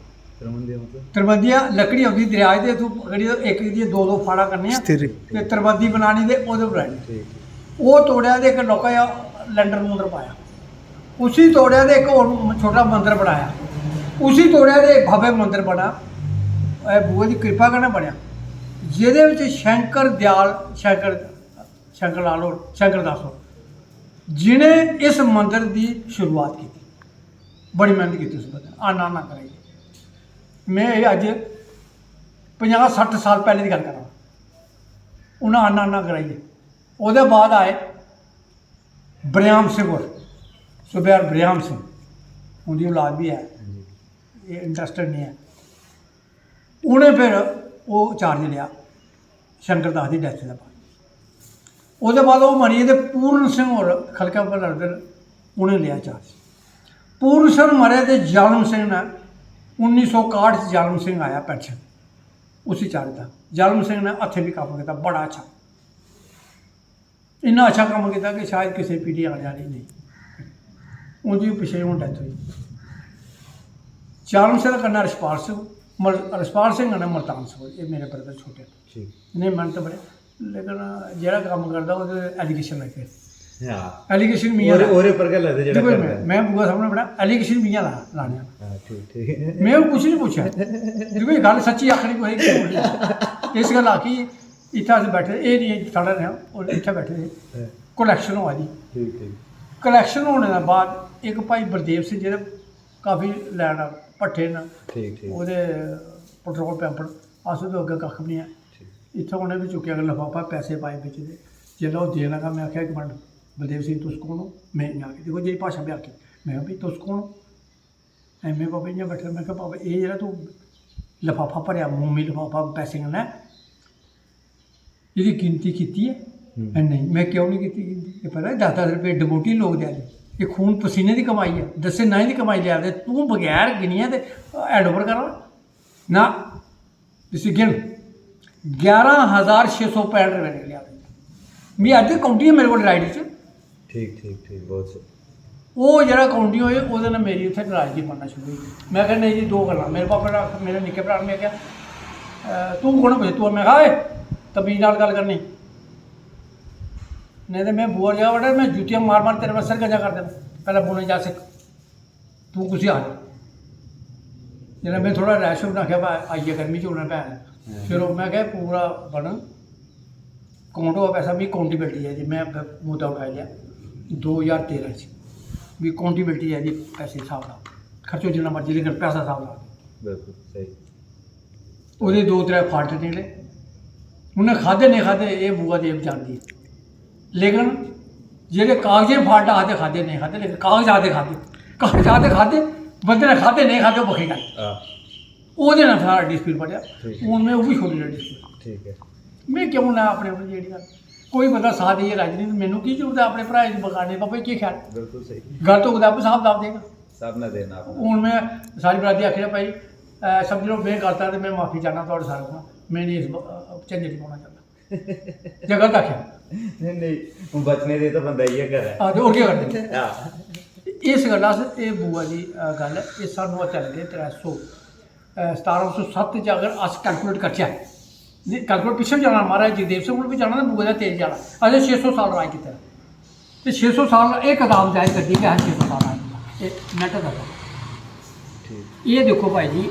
तरबंदियां मतलब? तरबंदियां लकड़ी औंदी दरेआ च, ते इत्थूं पकड़ी ते इक दी दो दो फाड़ा करनियां स्थिर। ते तरबंदी बनानी ते ओह्दे पर बनानी। ठीक है। ओह् तोड़ेआ ते इक लौह्का जेहा लैंटर लूंटर पाया, उसी तोड़ेआ ते इक होर छोटा मंदर बनाया, उसी तोड़ेआ ते भव्य मंदर बना। एह् बुआ दी किरपा कन्नै बनेआ, जेह्दे बिच शंकर दयाल, शंकर, शंकर लाल होर, शंकर दास होर, जि'नें इस मंदर दी शुरुआत कीती। बड़ी मेह्नत कीती उस बंदे ने, आना आना कराइयै। में एह् अज्ज पंजाह् सट्ठ साल पैह्लें दी गल्ल करां, उ'नें आना आना कराइयै। ओह्दे बाद आए बरेआम सिंह होर, सूबेदार बरेआम सिंह, उं'दी औलाद बी ऐ, एह् इंटरस्टेड निं ऐ। उ'नें फिर ओह् चार्ज लेआ शंकर दास दी डैथ दे बाद। ओह्दे बाद ओह् मरी गे ते पूर्ण सिंह होर खलकै पर लड़दे न, उ'नें लेआ चार्ज। पूर्ण सिंह मरे ते जालम सिंह ने, उन्नी सौ काह्ठ च जालम सिंह आया पैंशन, उसी चाढ़े दा। जालम सिंह ने हत्थें बी कम्म कीता, बड़ा अच्छा, इन्ना अच्छा कम्म कीता कि शायद किसे पीढ़ी आने आह्ली नेईं। उं'दी पिच्छें हून डैथ होई। जालम सिंह कन्नै रछपाल सिंह, मल-, रछपाल सिंह कन्नै मलतान सिंह, एह् मेरे ब्रदर छोटे न। ठीक इ'नें मेहनत बड़े, लेकिन जेह्ड़ा कम्म करदा ओह्दे एलिगेशन लग्गे। हां एलिगेशन मियां ओह्दे ला- ओह्दे पर गै लगदे जेह्ड़ा दिक्खो, करदा मैं मैं बुआ सामने बड़ा एलिगेशन मियां ला लाने आह्ला। हां ठीक ठीक मैं ओह् कुछ नहीं पुच्छेआ, क्योंकि गल्ल सच्ची आखनी कुसै गी झूठ नहीं। इस गल्ल आखी, इत्थै अस बैठे, एह् नहीं साढ़ा नेहा, और इत्थै बैठे दे, कलैक्शन होआ दी। ठीक ठीक कलैक्शन होने दे बाद इक भाई बलदेव सिंह, जेह्ड़े काफी लैन भट्ठे न, ठीक ठीक ओह्दे पेट्रोल पंप न, अस ते अग्गें कक्ख बी नहीं ऐ। इत्थै उ'नें बी चुक्केआ कि लफाफा, पैसे पाए बिच ते जेल्लै ओह् देन लगा, मैं आखेआ, "इक मिंट बलदेव सिंह, तुस कौन हो?" मैं इ'यां आखेआ, दिक्खो जेह्ड़ी भाशा बी आखी, मैं आखेआ, "भाई तुस कौन हो?" एम ए बाबा इ'यां बैठे, मैं आखेआ, "बाबा, एह् जेह्ड़ा तू लफाफा भरेआ, मोमी लफाफा पैसे कन्नै, एह्दी गिनती कीती ऐ?" हम्म। "ऐ नेईं।" "मैं क्यों नहीं कीती गिनती? एह् पता है, दस दस रपेऽ डबोटी लोक देआ दे, एह् खून पसीने दी कमाई ऐ, दस्से नाएं दी कमाई लेआ दे, तूं बगैर गिनियै ते हैंड ओवर करा ना।" इसी गिन, ग्यारह हजार छे सौ पैंठ रपेऽ निकलेआ। मी अज्ज काउंटिंग ऐ मेरे कोल डायरी च। ठीक ठीक ठीक बहुत स्हेई ओह् जेह्ड़ा काउंटिंग होई, ओह्दे नै मेरी उत्थै नराजगी बनना शुरू होई गेई। मैं आखेआ, "नेईं जी, दो गल्लां।" मेरे पापा ने आखेआ, मेरे निक्के भ्राऽ ने, मैं आखेआ, "अ, तूं कौन ऐ पुच्छे? तूं?" मैं आखेआ, "ए, तमीज नाल गल्ल करनी, नेईं ते मैं बुआ जा बड़ा, मैं जुत्तियां मार मार तेरे सिर गंजा कर देना। पैह्लें बोलने जा सिक्ख।" तूं कुसी आखदा? जिसलै में थोह्ड़ा रैश होना, आखेआ, "भाई, आई गेआ गर्मी च होना भैन।" फिर ओह्, में आखेआ, "पूरा बन, काउंट होआ पैसा।" मी काउंटेबिलिटी ऐ जी, में ब-, मुद्दा उठाई लेआ दो ज्हार तेरां च। मी काउंटेबिलिटी ऐ जी, पैसे स्हाब दा, खर्चो जिन्ना मर्जी, लेकिन पैसा स्हाब दा। बिल्कुल स्हेई ओह्दे दो त्रै फाल्ट निकले, उन्नै खाद्धे नेईं खाद्धे, एह् बुआ देव जानदी ऐ। लेकिन जेह्ड़े कागजें फाल्ट आखदे खाद्धे नेईं खाद्धे, लेकिन कागज आखदे खाद्धे, कागज आखदे खाद्धे, बंदे ने खाद्धे नेईं खाद्धे, ओह् बक्खरी गल्ल। हां ओह्दे नै सारा डिस्प्यूट बड़ेआ। ठीक। हून में ओह् बी छोड़ी ओड़ेआ डिस्प्यूट। ठीक ऐ में क्यों ना अपने उप्पर जेह्ड़ी गल्ल, कोई बंदा साथ देइयै राजी नहीं, तो मैनू की जरूरत है अपने भ्राएं गी बगाड़ने दी? बाबा जी, केह् ख्याल? बिल्कुल स्हेई गलत होग ते आपे साफ दाब देगा। सब ने देना अपना हून में सारी बराती आखी ना, "भाई, अ, समझी लैओ, में गलत आं ते में माफी चाह्न्नां थुआढ़े सारें कोला, में नहीं इस ब-, अ, झंझट च पौना चांह्दा।" जे गलत आखेआ। नेईं नेईं हून बचने दे ते बंदा इ'यै करै हां, ते होर केह् करदे? हां इस गल्ला अस, एह् बुआ दी, अ, गल्ल ऐ, एह् सानूं हत्या लग्गे त्रै सौ, अ, सतारां सौ सत्त च अगर अस कैलकुलेट करचै, कैलकुलेट पिच्छें बी जाना, महाराज जगदेव सिंह कोल बी जाना ते बुआ दा तेल जाना, असें छे सौ साल राज कीते दा। ते छे सौ साल, एह् कताब जाहिर करदी कि असें छे सौ साल राज कीता। एह् नैट दसदा। ठीक एह् दिक्खो भाई जी,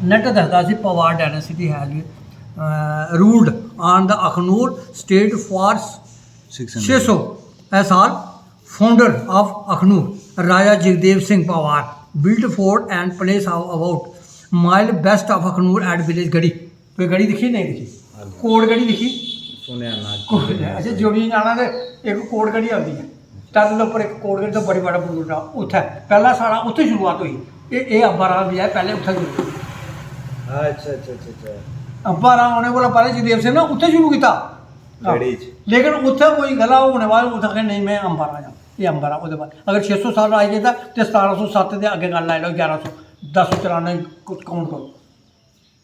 नैट दसदा सी, Pawar dynasty has ruled on the Akhnur state for six छे सौ ए साल। Founder of Akhnur, Raja Jagdev Singh Pawar, built fort and place of about mile west of Akhnur at village Gadi। कोई गढ़ी दिक्खी, नहीं दिक्खी? कोट गढ़ी दिक्खी? सुनेआ ना कोट गढ़ी। अच्छा, जोड़ियां जाना ते इक कोट गढ़ी आंदी ऐ, टनल उप्पर इक कोट गढ़ी, ते बड़ी बड़ा बूटा उत्थै। पैह्ला साढ़ा उत्थै शुरुआत होई। एह् एह् अम्बा राम बी ऐ, पैह्लें उत्थै शुरू होई। अच्छा अच्छा अच्छा अच्छा अम्बा राम उ'नें कोला पैह्लें जगदेव सिंह ने उत्थै शुरू कीता। गढ़ी च। लेकिन उत्थै कोई गल्ल होने बाद उत्थै आखेआ, "नेईं, में अम्बा राम आं, एह् अम्बा राम।" ओह्दे बाद अगर छे सौ साल राज कीता ते सतारां सौ सत्त दे अग्गें गल्ल लाई लैओ, ग्यारह सौ, दस सौ चरानुए, काउंट करो।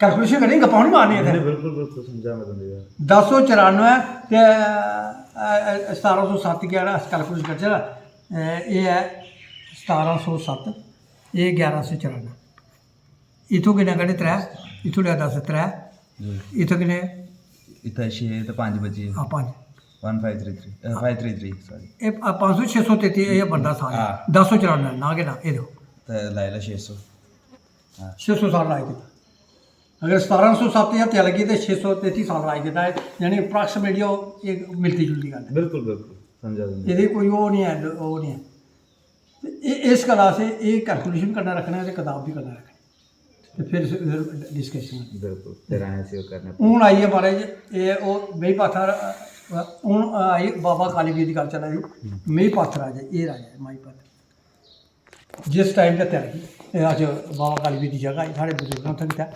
कैलकुलेशन करियै गप्पां निं मारनियां इत्थै। नहीं, बिल्कुल बिल्कुल समझा मैं तुं'दी गल्ल दस सौ चरानुए ते, अ, सतारां सौ सत्त गी अगर अस कैलकुलेशन करचै ना, अ, एह् ऐ सतारां सौ सत्त, एह् ग्यारह सौ चरानुए। इत्थूं किन्ने कड्ढे? त्रै। इत्थूं लेआ दस, त्रै। इत्थूं किन्ने? इत्थै छे ते पंज बची गे। हां, पंज। One five three three, five three three, sorry. एह् प-, पंज सौ, छे सौ तेती, एह् बनदा साल। हां। दस सौ चरानुए, ना गै ना, एह् दिक्खो। ते लाई लैओ छे सौ। छे सौ साल राज कीता। अगर सतारां सौ सत्त च हत्या लग्गी ते छे सौ तेती साल राज कीता ऐ, यानी अप्रोक्सीमेटली ओह् इक मिलदी जुलदी गल्ल ऐ। बिल्कुल बिल्कुल समझा तुं'दी। एह्दे कोई ओह् निं ऐ, ओह् निं ऐ। ते एह्, इस गल्ला असें एह् कैलकुलेशन कन्नै रक्खना ऐ ते कताब बी कन्नै रक्खनी। ते फिर, फिर डिस्कशन। बिल्कुल फिर असें सेव करना। हून आई ऐ, महाराज, एह् ओह् मेही पाथर, हून आई बाबा काली बीर दी गल्ल चला दी। मेही पाथर राजा, एह् राजा ऐ माई पाथर। जिस टाइम ते त्यागी, एह् अज्ज बाबा काली बीर दी जगह आई, साढ़े बजुर्गें उत्थें कीता।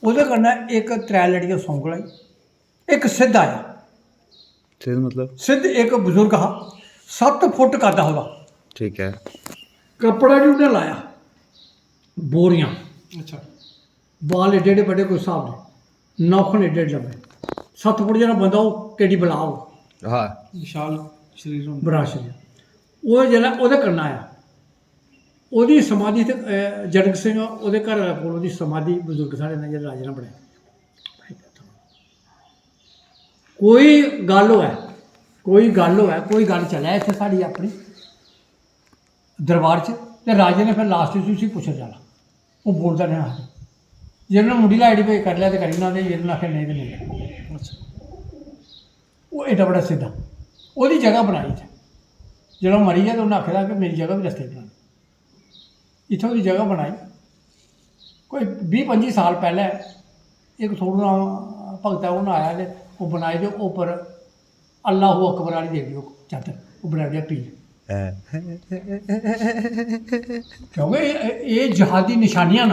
ओह्दे कन्नै इक त्रै लड़ियां सौंगल आई, इक सिद्ध आया। सिद्ध मतलब? सिद्ध इक बजुर्ग हा, सत्त फुट कद हा ओह्दा। ठीक ऐ। कपड़ा बी उ'न्नै लाया, बोरियां। अच्छा। बाल एड्डे एड्डे बड्डे, कोई स्हाब नहीं, नाखून एड्डे एड्डे लम्मे। सत्त फुट जेह्ड़ा बंदा, ओह् केड्डी बला होग। हाँ। विशाल शरीर होंदा। बड़ा शरीर। ओह् जेल्लै ओह्दे कन्नै आया, ओह्दी समाधि ते, अ, जनक सिंह, ओह्दे घर आह्ले कोल ओह्दी समाधि, बजुर्ग साढ़े ने जेह्ड़े राजे ने बनाई। कोई गल्ल होऐ, कोई गल्ल होऐ, कोई गल्ल चलै इत्थै साढ़ी अपनी दरबार च, ते राजे ने फिर last च उसी पुच्छेआ जाना, ओह् बोलदा नेईं हा। जेल्लै उन्नै मुंडी लाई ओड़ी, भाई करी लै ते करी ना, ते जेल्लै उन्नै आखेआ नेईं ते नेईं। अच्छा। ओह् एड्डा बड्डा सिद्धा, ओह्दी जगह बनाई इत्थै। जेल्लै ओह् मरी गेआ, ते उन्नै आखे दा कि मेरी जगह बी रस्ते च बनानी। इत्थै ओह्दी जगह बनाई। कोई बीह् पंजी साल पैह्लें इक थोह्ड़ा भगत ऐ, उ'न्न आया ते ओह् बनाई, ते उप्पर अल्लाहू अकबर आह्ली देई ओड़ी ओह् चादर, ओह् बनाई ओड़ेआ पीर। हैं। क्योंकि एह्, एह् जिहादी निशानियां न।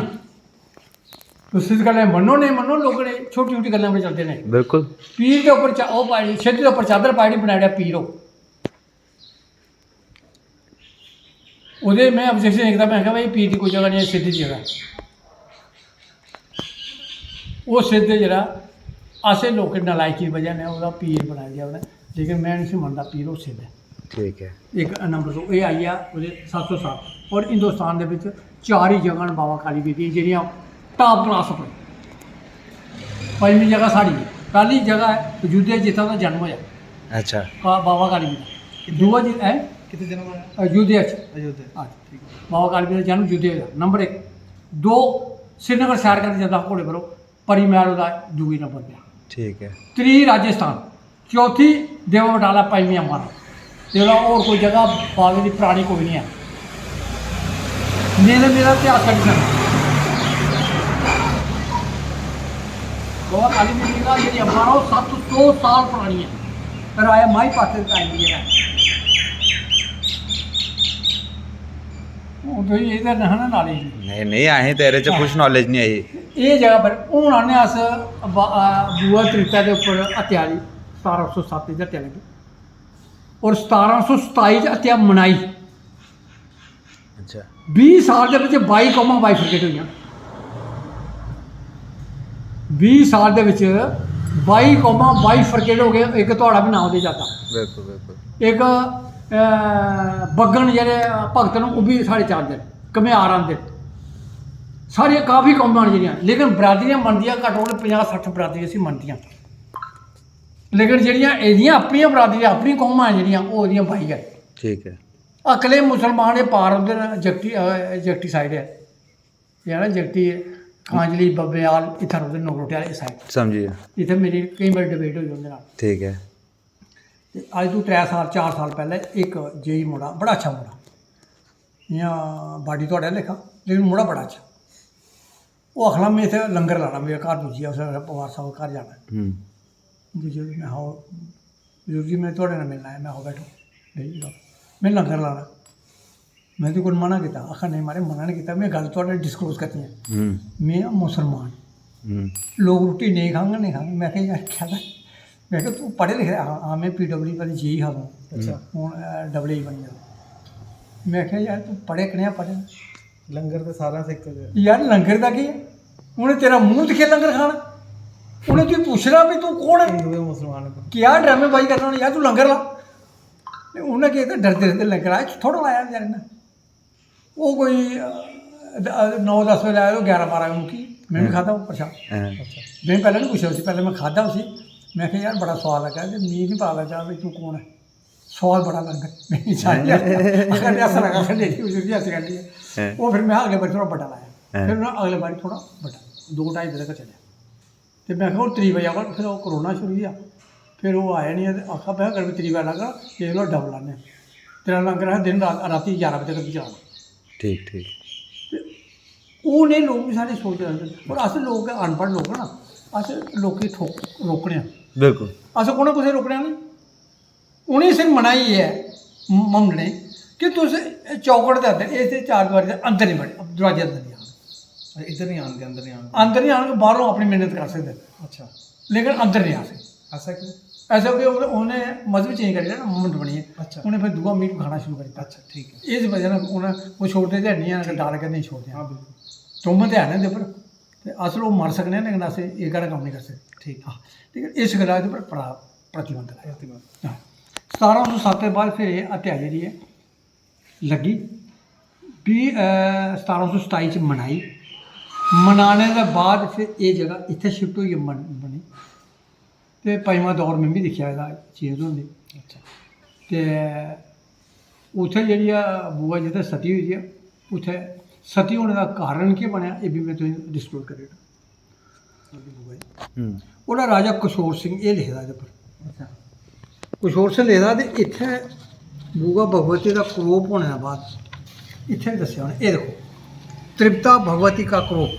तुस इस गल्लै गी मन्नो नेईं मन्नो, लोकें ने छोटी छोटी गल्लां पर चलदे न। बिल्कुल। पीर दे उप्पर चा-, ओह् पाई, सिद्ध दे उप्पर चादर पाई ओड़ी, बनाई ओड़ेआ पीर ओह्। ओह्दे में objection लिखदा, में आखेआ, "भाई, पीर दी कोई जगह निं ऐ, सिद्ध दी जगह ऐ।" ओह् सिद्ध जेह्ड़ा, असें लोकें नलायकी दी बजह नै ओह्दा पीर बनाई ओड़ेआ उ'नें, लेकिन में निं उसी मनदा, पीर ओह् सिद्ध ऐ। ठीक ऐ। इक नंबर दो, एह् आई गेआ ओह्दे सत्त सौ साल। होर हिंदुस्तान दे बिच चार ही जगह न बाबा काली पीर दियां, जेह्ड़ियां top class पर। पंजमी जगह साढ़ी ऐ। पैह्ली जगह ऐ अयोध्या, जित्थै ओह्दा जन्म होएआ। अच्छा। बा-, बाबा काली पीर दा। दूआ जी ऐ कित्थै जन्म होएआ? अयोध्या च। अयोध्या। हां। ठीक ऐ। बाबा काली पीर दा जन्म अयोध्या होएआ, नंबर इक। दो, श्रीनगर सैर करन जंदा हा घोड़े पर ओह्, परी मैह्ल ओह्दा दूए नंबर पर। ठीक ऐ। त्री, राजस्थान। चौथी, देवा बटाला। पंजमी, अम्बाला। ते ओह्दा होर कोई जगह बावे दी परानी कोई निं ऐ। नेईं ते मेरा इतिहास कड्ढी सकदा। बाबा काली पीर दी जगह जेह्ड़ी अम्बाला, ओह् सत्त सौ साल परानी ऐ। राजा माही पाते दे टाइम दी जगह ऐ। हून तुसें एह् ते नेईं हा ना knowledge। नेईं, नेईं, असें ते एह्दे च हां। कुछ knowledge निं आई। एह् जगह पर हून आने अस बा-, आ, बुआ त्रिता दे उप्पर हत्या आह्ली, सतारां सौ सत्त च हत्या लग्गी। और सतारां सौ सताई च हत्या मनाई। अच्छा। बीह् साल दे बिच बाई कौमां bifurcate होइयां। बीह् साल दे बिच बाई कौमां bifurcate हो गए, इक थुआढ़ा बी नांऽ ओह्दे च आता। बिल्कुल, बिल्कुल। इक, अ, बग्गन जेह्ड़े भगत न, ओह् बी साढ़े च आंदे न, घमेआर आंदे न। साढ़ियां काफी कौमां न जेह्ड़ियां, लेकिन बरादरियां मनदियां घट्ट, ओह् पंजाह् सट्ठ बरादरियां इसी मनदियां। लेकिन जेह्ड़ियां एह्दियां अपनियां बरादरियां, अपनी कौमां न जेह्ड़ियां, ओह् ओह्दियां बाई गै। ठीक ऐ। अकले मुसलमान एह् पार उद्धर जगती, अ, जगती side ऐ। एह् है ना जगती, कांजली, बब्बेआल, इत्थै रौंह्दे नगरोटे आह्ली side। समझी गेआ। इत्थै मेरी केईं बारी debate होई उं'दे नाल। ठीक ऐ। ते अज्ज तू त्रै साल, चार साल पैह्लें इक जेही मुड़ा, बड़ा अच्छा मुड़ा, इ'यां body थुआढ़े आह्ला लेखा, लेकिन मुड़ा बड़ा अच्छा। ओह् आखना, "में इत्थै लंगर लाना, मेरे घर पुज्जियै, उस पवार साहब घर जाना।" हम्म। पुज्जियै में आखेआ, "बजुर्ग जी, में थुआढ़े कन्नै मिलना ऐ।" में आखेआ, "बैठो, बेही जाओ।" "में लंगर लाना।" में ते कोई मना कीता, आखा, "नेईं महाराज, मना निं कीता, में गल्ल थुआढ़े disclose करनी ऐ।" हम्म। "में आं मुसलमान।" हम्म। "लोक रुट्टी नेईं खाङन, नेईं खाङन।" में आखेआ, "यार, क्या गल्ल?" में आखेआ, "तूं पढ़े लिखे दा?" "हां, हां, में पीडब्ल्यू पता जेई हा तूं।" अच्छा। हून, अ, डबल एई बनी गेआ। में आखेआ, "यार, तूं पढ़े, कनेहा पढ़े?" लंगर ते सारें आस्तै इक्को जेहा। यार, लंगर दा केह् ऐ? उ'नें तेरा मूंह दिक्खियै लंगर खाना। उ'नें तुगी पुच्छना भी तूं कौन ऐ? हिंदू ते मुसलमान। क्या ड्रामेबाजी करना होना यार, तूं लंगर ला। ते उ'नें केह् कीता, डरदे डरदे लंगर लाया, थोह्ड़ा लाया बेचारे ने। ओह् कोई, अ, द-, अ, नौ दस बजे आए, ओह् ग्यारह बारह बजे मुक्की। में बी हम्म। खाद्धा ओह् प्रसाद। हां। अच्छा। में पैह्लें निं पुच्छेआ उसी, पैह्लें में खाद्धा उसी। में आखेआ, "यार, बड़ा सोआद लग्गा ते मिगी निं पता लग्गा भई तूं कौन ऐ। सोआद बड़ा लग्गा।" में जानी आखेआ, अगर ते हस्सना कक्ख नेईं ही, उसी हस्सी कड्ढी ऐ। हां। ओह् फिर में अगले बारी थोह्ड़ा बड्डा लाया। हां। फिर में अगले बारी थोह्ड़ा बड्डा, दो ढाई बजे तक चलेआ। ते में आखेआ, "हून त्री बजे आवा।" फिर ओह् कोरोना शुरू होई गेआ। फिर ओह् आया निं ऐ ते आखा, "में अगर त्री बजे लागा, ते चलो डबल लान्ने आं।" तेरा लंगर असें दिन रात, रातीं ग्यारह बजे तक बी चलाना। ठीक, ठीक। ते ओह् नेह् लोक बी साढ़े सोच रखदे न। पर अस लोक गै अनपढ़ लोक ना, अस लोकें गी ठोक-, रोकने आं। बिल्कुल। अस कु'न कुसै गी रोकने आह्ले? उ'नें सिर्फ मनाही ऐ म-, मंगने कि तुस चौकट दे अंदर, इस चार दीवारी दे अंदर निं बड़े, दरोआजे अंदर निं आन। इद्धर निं आन के अंदर निं आन। अंदर निं आन के बाहरों अपनी मिन्नत कर सकदे न। अच्छा। लेकिन अंदर निं आ सकदे। ऐसा क्यों? ऐसा कि उ'नें उ'नें मजहब चेंज करी लेआ ना, मूवमेंट बनी गेई। अच्छा। उ'नें फिर दूआ मीट खाना शुरू करी दित्ता। अच्छा, ठीक है। इस बजह कन्नै उ'नें ओह् छोड़दे ते हैन निं हैन, ठीक। डाल कन्नै ही छोड़दे हैन। हाँ, बिल्कुल। तोहमत ते है ना इं'दे पर, ते अस लोक मारी सकने आं, लेकिन अस एह् गलत कम्म निं करी सकदे। ठीक। हाँ, ठीक है, इस गल्ला एह्दे पर प्रा-, प्रतिबंध लाया। प्रतिबंध। हाँ। सतारां सौ सत्त दे बाद फिर एह् हत्या जेह्ड़ी ऐ लग्गी, फ्ही, अ, सतारां सौ सताई च मनाई। मनाने दे बाद फिर एह् जगह इत्थै शिफ्ट होइयै बन-, बनी। ते पंजमां दौर में बी दिक्खेआ एह्दा चेंज होंदे। अच्छा। ते उत्थै जेह्ड़ी ऐ बुआ जित्थै सती होई दी ऐ, उत्थै सती होने दा कारण केह् बनेआ, एह् बी में तुसेंगी डिस्क्लोज करी ओड़ां। ओह्दी बुआ जी। हम्म। ओह्दा राजा किशोर सिंह एह् लिखदा एह्दे पर। अच्छा। किशोर सिंह लिखदा ते इत्थै बुआ भगवती दा क्रोप होने दे बाद इत्थै बी दस्सेआ उ'नें, एह् दिक्खो, तृप्ता भगवती का क्रोप।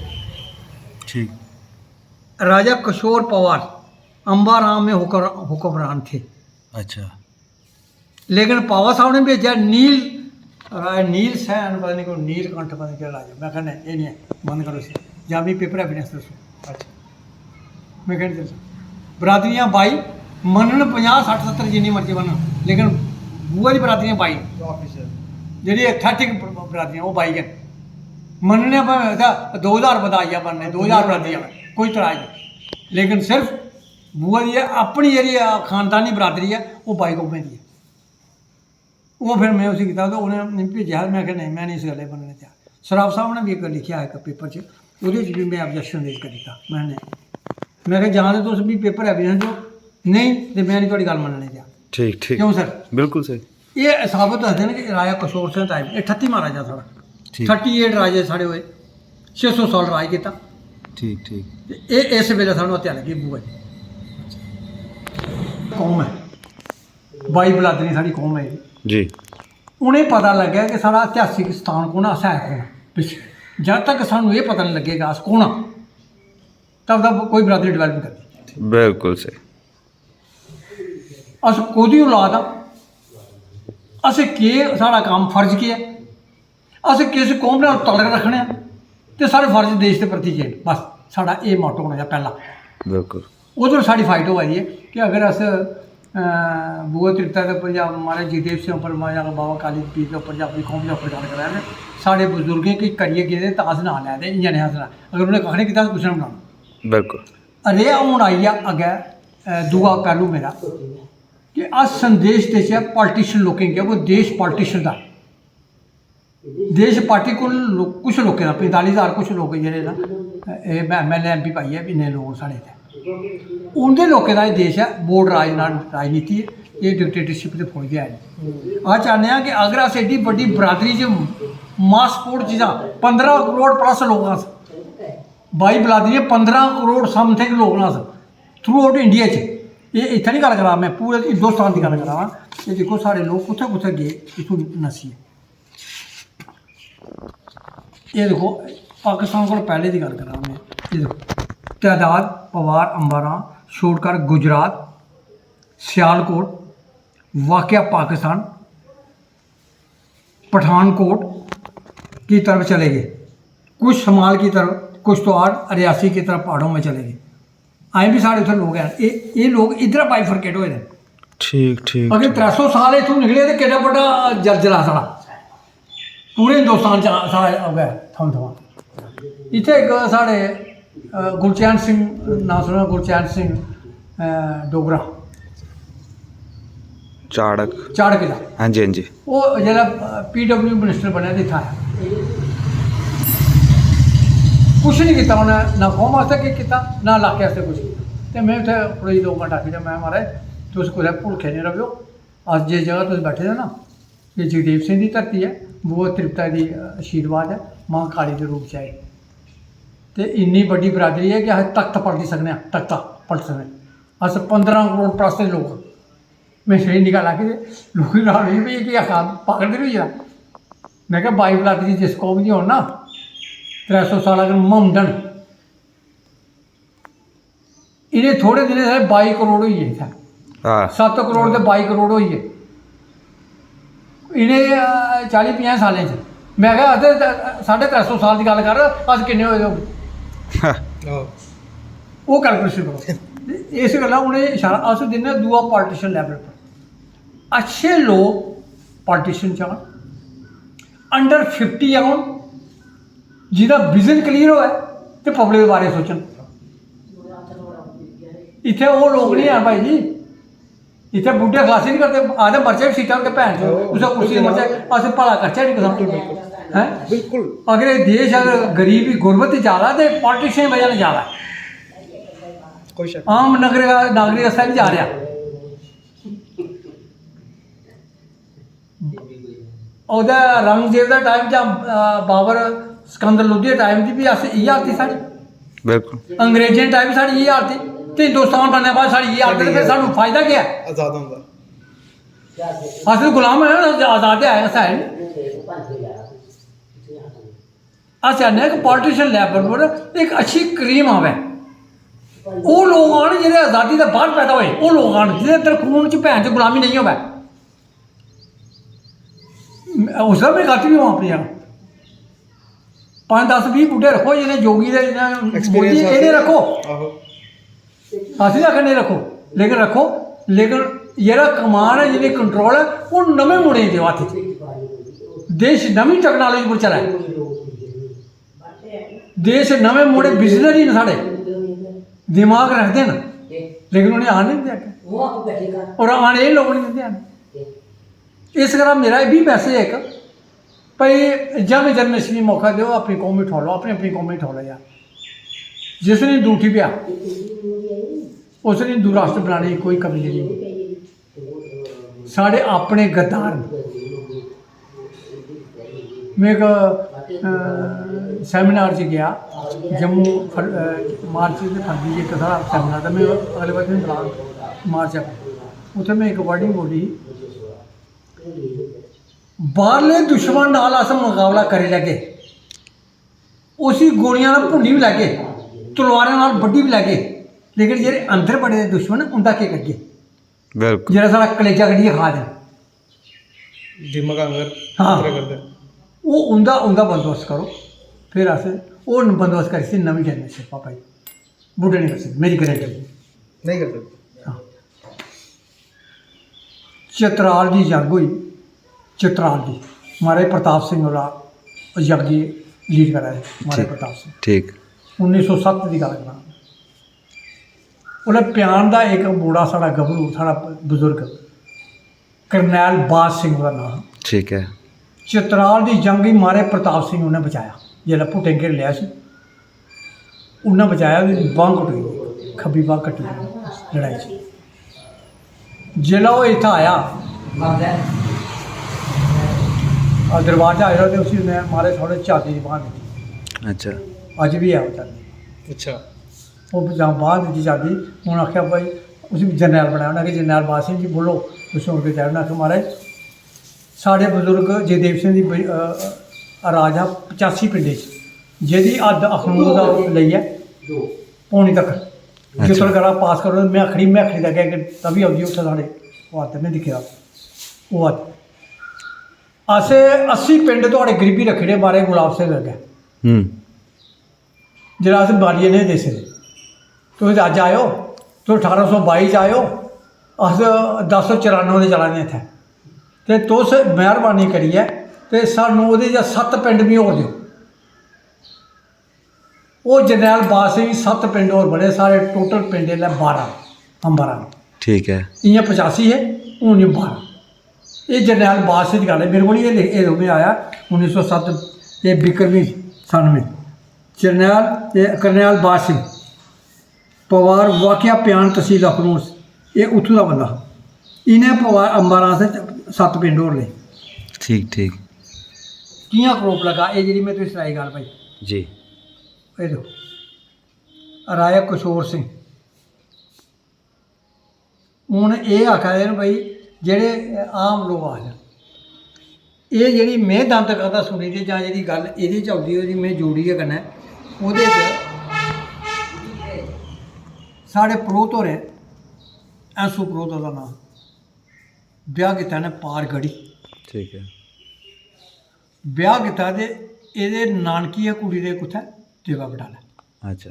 ठीक। राजा किशोर पवार अम्बा राम में हुक्र-, हुक्मरान थे। अच्छा। लेकिन पावा साहब ने भेजेआ नील, राय नील सैन, पता नहीं कोई नील कंठ, पता नहीं केह्ड़ा राजा। में आखेआ, "नहीं, एह् नहीं ऐ, बंद करो इसी, जां भी पेपर एविडेंस दस्सो।" अच्छा। में आखेआ, "नहीं दस्सो।" बरादरियां बाई, मनन पंजाह्, सट्ठ, सत्तर, जिन्नी मर्जी मनन, लेकिन बुआ दी बरादरियां बाई न। ऑफिशियल। जेह्ड़ी अथेंटिक बरादरियां, ओह् बाई गै न। मनने भामें उत्थै दो ज्हार बंदा आई जा, मनने दो ज्हार बरादरी आवै, कोई तराज नहीं, लेकिन सिर्फ बुआ दी अपनी जेह्ड़ी खानदानी बरादरी ऐ, ओह् बाई कौमें दी ऐ। ओह् फिर में उसी कीता ते उ'नें मिगी भेजेआ, में आखेआ, "नहीं, में नहीं इस गल्लै गी मन्नना त्यार।" सराफ साहब ने बी इक लिखेआ इक पेपर च, ओह्दे च बी में ऑब्जेक्शन रेज करी दित्ता। में, "नहीं।" में आखेआ, "जां ते तुस मिगी पेपर एविडेंस देओ, नेईं ते में नहीं थुआढ़ी गल्ल मन्नने त्यार।" ठीक, ठीक। क्यों सर? बिल्कुल स्हेई। एह् साबत दसदे न कि राजा किशोर सिंह टाइम, एह् ठत्ती महाराजा साढ़ा, ठीक। थर्टी एट राजे साढ़े होए, छे सौ साल राज कीता। ठीक, ठीक। ते एह् इस बेल्लै सानूं हत्या लग्गी बुआ दी। कौम ऐ, बाई बलादरी साढ़ी कौम ऐ। जी। उ'नेंगी पता लग्गेआ कि साढ़ा ऐतिहासिक स्थान कौन ऐ, अस है कौन आं। पिच्छें जद तक सानूं एह् पता निं लग्गेगा अस कौन आं, तब तक कोई बरादरी डेवलप निं करदी। बिल्कुल स्हेई। अस कोह्दी औलाद आं, असें केह्, साढ़ा कम्म फर्ज केह् ऐ, अस किस कौम नाल तलक रक्खने आं ते साढ़े फर्ज देश दे प्रति केह् न। बस साढ़ा एह् मोटो होना चाहिदा पैह्ला। बिल्कुल। उद्धर साढ़ी फाइट होआ दी ऐ कि अगर अस, अ, बुआ तृप्ता दे उप्पर जां महाराज जगदेव सिंह उप्पर जां बाबा काली पीर दे उप्पर जां अपनी कौम दे उप्पर गल्ल करा दे, साढ़े बजुर्गें गी करियै गेदे तां अस नांऽ लै दे, इ'यां नेईं अस नांऽ, अगर उ'नें कक्ख निं कीता अस कुसै ने बनाना। बिल्कुल। रेहा हून आई गेआ अग्गें, अ, दूआ पैह्लू मेरा कि अस संदेश देचै पॉलिटिशियन लोकें गी, ओह् देश पॉलिटिशियन दा। देश पार्टी कोल लो-, कुछ लोकें दा, पंजताली ज्हार कुछ लोक जेह्ड़े न, एह् एम एल ए, एम पी पाइयै बी इन्ने लोक साढ़े इत्थै। उं'दे लोकें दा एह् देश ऐ, बोर्ड राज-, राजनीति ऐ, एह् डिक्टेटरशिप दे फौज दे हैन। अस चाह्न्ने आं कि अगर अस एड्डी बड्डी बरादरी च मास सपोर्ट च जां पंदरां करोड़ प्लस लोक आं अस, बाई बरादरी पंदरां करोड़ समथिंग लोक न अस थ्रू आउट इंडिया च। एह् इत्थै निं गल्ल करा दा में, पूरे हिंदुस्तान दी गल्ल करा दा। एह् दिक्खो साढ़े लोक कुत्थै कुत्थै गे इत्थूं नस्सियै। एह् दिक्खो, पाकिस्तान कोला पैह्ले दी गल्ल करा ना में। एह् दिक्खो, तैदाद, पवार, अंबारां, छोड़कर गुजरात, सियालकोट, वाकया पाकिस्तान, पठानकोट की तरफ चले गए, कुछ शमाल की तरफ, कुछ तो आड़ रियासी की तरफ पहाड़ों में चले गए। अजें बी साढ़े उत्थै लोक हैन। एह्, एह् लोक इद्धरा बाइफर्केट होए दे न। ठीक, ठीक, अगर ठीक। त्रै सौ साल इत्थूं निकले ते केड्डा बड्डा जलजला साढ़ा। पूरे हिंदुस्तान च साढ़ा उ'ऐ थम थमां। इत्थै इक साढ़े, अ, गुलचैन सिंह, नांऽ सुनेआ गुलचैन सिंह, अ, डोगरा। चाड़क। चाड़क दा। हां जी, हां जी। ओह् जिसलै पी डब्ल्यू मिनिस्टर बनेआ ते इत्थै आया। कुछ निं कीता उ'नें, ना कौम आस्तै किश कीता, ना इलाके आस्तै कुछ कीता। ते में उत्थै खड़ोई दो मिंट आखी ओड़ेआ, में, "महाराज, तुस कुतै भुलखे निं रवेओ, अस जिस जगह तुस बैठे दे ना, एह् जगदेव सिंह दी धरती ऐ, बुआ तृप्ता दी आशीर्वाद ऐ, मां काली दे रूप च आए। ते इन्नी बड्डी बरादरी ऐ कि अस तख्त पलटी सकने आं, तख्ता पलटी सकने आं। अस पंदरां करोड़ प्लस दे लोक।" में छड़ी निकल आके ते लोकें गी राम जी, "भई, एह् केह् आखा दा? पागल ते निं होई गेआ?" में आखेआ, "बाई बरादरी जिस कौम दी होन ना, त्रै सौ साल अगर ममडन, इ'नें थोड़े दिनें साढ़े बाई करोड़ होई गे इत्थै।" हां। सत्त करोड़ ते बाई करोड़ होई गे। इ'नें, अ, चाली पंजाह् सालें च। में आखेआ, "अस ते साढ़े त्रै सौ साल दी गल्ल कर, अस किन्ने होए दे होगे?" हां। ओह् कैलकुलेशन करो। इस गल्ला उ'नें इशारा अस दिन्ने आं दूआ पालिटिशन लैवल पर। अच्छे लोक पालिटिशन च आन, अंडर फिफ्टी औन, जिं'दा विजन क्लियर होऐ ते पब्लिक दे बारे च सोचन। इत्थै ओह् लोक निं हैन भाई जी, इत्थै बुड्ढे खलासी निं करदे, आखदे मरचे बी सीटां होंदे भैन चो, कुसै कुर्सी दे मरचे, अस भला करचै निं कुसै। हैं? बिल्कुल। अगर एह् देश अगर गरीबी गुरबत च जा दा ते पालिटिशियन दी बजह कन्नै जा दा ऐ। कोई शक्क आम नागरिक, नागरिक आस्तै निं जा रेहा। ओह्दा औरंगजेब दा टाइम जां, अ, बाबर सिकंदर लोधी दे टाइम दी बी अस इ'यै हालत ही साढ़ी। बिल्कुल। अंग्रेजें दे टाइम साढ़ी इ'यै हालत ही। ते हिंदुस्तान बनने दे बाद साढ़ी इ'यै हालत, ते फिर सानूं फायदा केह् ऐ? आजाद होंदा। अस ते गुलाम आं ना, आजाद ते आए अस है निं। अस चाह्न्ने आं कि पालिटिशियन लैवल पर इक अच्छी क्रीम आवै। ओह् लोक आन जेह्ड़े अजादी दे बाह्र पैदा होए, ओह् लोक आन जेह्दे अंदर खून च भैन च गुलामी नेईं होवै। उसदा में गलत बी होआं अपनी जगह। पंज दस बीह् बुड्ढे रक्खो, जि'नें योगी दे, जि'नें मोदी, इ'नें रक्खो। आहो। अस बी आखने रक्खो, लेकिन रक्खो, लेकिन जेह्ड़ा कमान ऐ, जेह्ड़ी कंट्रोल ऐ, ओह् नमें मुड़ें गी देओ हत्थ च। देश नमीं टैक्नोलाजी पर चलै। देश नमें मुड़े विजनरी न साढ़े, दिमाग रखदे न, लेकिन उ'नें आन निं दिंदे अग्गें। और आने एह् लोक निं दिंदे हैन। इस करा मेरा एह् बी मैसेज ऐ इक, भाई, यंग जनरेशन गी मौका देओ, अपनी कौम गी ठुआलो, अपनी, अपनी कौम गी ठुआलो यार। जिस ने दूठी पेआ, उस ने हिंदू राष्ट्र बनाने दी कोई कमी नहीं। साढ़े अपने गद्दार न। में इक, अ, सैमिनार च गेआ, जम्मू फर-, अ, मार्च ते फरवरी च इक साढ़ा सैमिनार, ते में अगले ब'रे बी बुलाङ मार्च च। उत्थै में इक वर्डिंग बोली ही, "बाह्रले दुश्मन नाल अस मकाबला करी लैगे, उसी गोलियां नाल भुन्नी बी लैगे, तलवारें नाल बड्ढी बी लैगे, लेकिन जेह्ड़े अंदर बड़े दे दुश्मन न, उं'दा केह् करगे?" बिल्कुल। जेह्ड़ा साढ़ा कलेजा कड्ढियै खा दे न। दिमाग आंगर हां। खतरे करदे। ओह् उं'दा, उं'दा बंदोबस्त करो, फिर अस ओह् बंदोबस्त करी सकदे नमीं जनरेशन, पापा जी। बुड्ढे नहीं कर सकदे, मेरी गारंटी। नहीं कर सकदे। हां। चित्राल दी जंग होई, चित्राल दी, महाराज प्रताप सिंह होरा जंग गी लीड करा दे, महाराज ठीक, प्रताप सिंह। ठीक। उन्नी सौ सत्त दी गल्ल करां। उसलै प्यान दा इक मुड़ा, साढ़ा गभरू, साढ़ा बजुर्ग, करनैल बाज सिंह ओह्दा नांऽ हा। ठीक ऐ। चित्राल दी जंग गी महाराज प्रताप सिंह उन्नै बचाया। जिसलै भुट्टें घेरी लेआ सी, उन्नै बचाया, ओह्दी बांह् कटोई गेई, खब्बी बांह् कट्टी गेई लड़ाई च। जिसलै ओह् इत्थै आया, आ, दरबार च आया ते उसी उन्नै महाराज थोह्ड़े चांदी दी बांह् दित्ती। अच्छा। अज्ज बी ऐ ओह् चांदी। अच्छा। ओह् जां बांह् दित्ती चांदी, उ'नें आखेआ, "भाई, उसी जरनैल बनाया।" उ'नें आखेआ, "जरनैल बाज सिंह जी, बोलो, तुसें होर केह् चाहिदा?" उ'नें आखेआ, "महाराज, साढ़े बजुर्ग जयदेव सिंह दी ब-, अ, राज हा पचासी पिंडें च, जेह्दी हद्द अखनूर दा लेइयै पौनी तक, अच्छा। जित्थुआं गड़ा पास करो, में आखड़ी, में आखड़ी दा अग्गें तवी औंदी, उत्थै साढ़े ओह् हद्द में दिक्खे दा, ओह् हद्द। असें अस्सी पिंड थुआढ़े गरीबी रक्खी ओड़े, महाराज गुलाब सिंह अग्गें।" हम्म। जेह्ड़ा अस बालियै नेईं देई सकदे। तुस अज्ज आएओ, तुस ठारां सौ बाई च आएओ, अस दस सौ चरानुए दे चला दे इत्थै। ते तुस मेह्रबानी करियै ते सानूं ओह्दे चा सत्त पिंड बी होर देओ। ओह् जरनैल बाज सिंह सत्त पिंड होर बने, साढ़े टोटल पिंड इसलै बारां, अंबारां। ठीक ऐ। इ'यां पचासी हे, हून एह् बारां। एह् जरनैल बाज सिंह दी गल्ल ऐ, मेरे कोल एह् लिख-, एह् में आया उन्नी सौ सत्त, एह् बिक्रमी सन में। जरनैल, एह् करनैल बाज सिंह, पवार वाकिया प्यान तसील अखनूर, एह् उत्थूं दा बंदा हा। इ'नें पवार अंबारां असें सत्त पिंड होर ले। ठीक, ठीक। कि'यां करोप लगा, एह् जेह्ड़ी में तुसें सनाई गल्ल भाई। जी। एह् दिक्खो, राजा किशोर सिंह, हून एह् आखा दे न भाई, जेह्ड़े आम लोक आखदे न, एह् जेह्ड़ी में दंद कथा सुनी दी जां जेह्ड़ी गल्ल एह्दे च औंदी, ओह्दी में जोड़ी गै कन्नै, ओह्दे च साढ़े परोह्त होरें, ऐंसू परोह्त ओह्दा नांऽ, ब्याह् कीता इ'नें पार गढ़ी। ठीक ऐ। ब्याह् कीता ते एह्दे नानकी ऐ कुड़ी दे कुत्थै? देवा बटाला। अच्छा।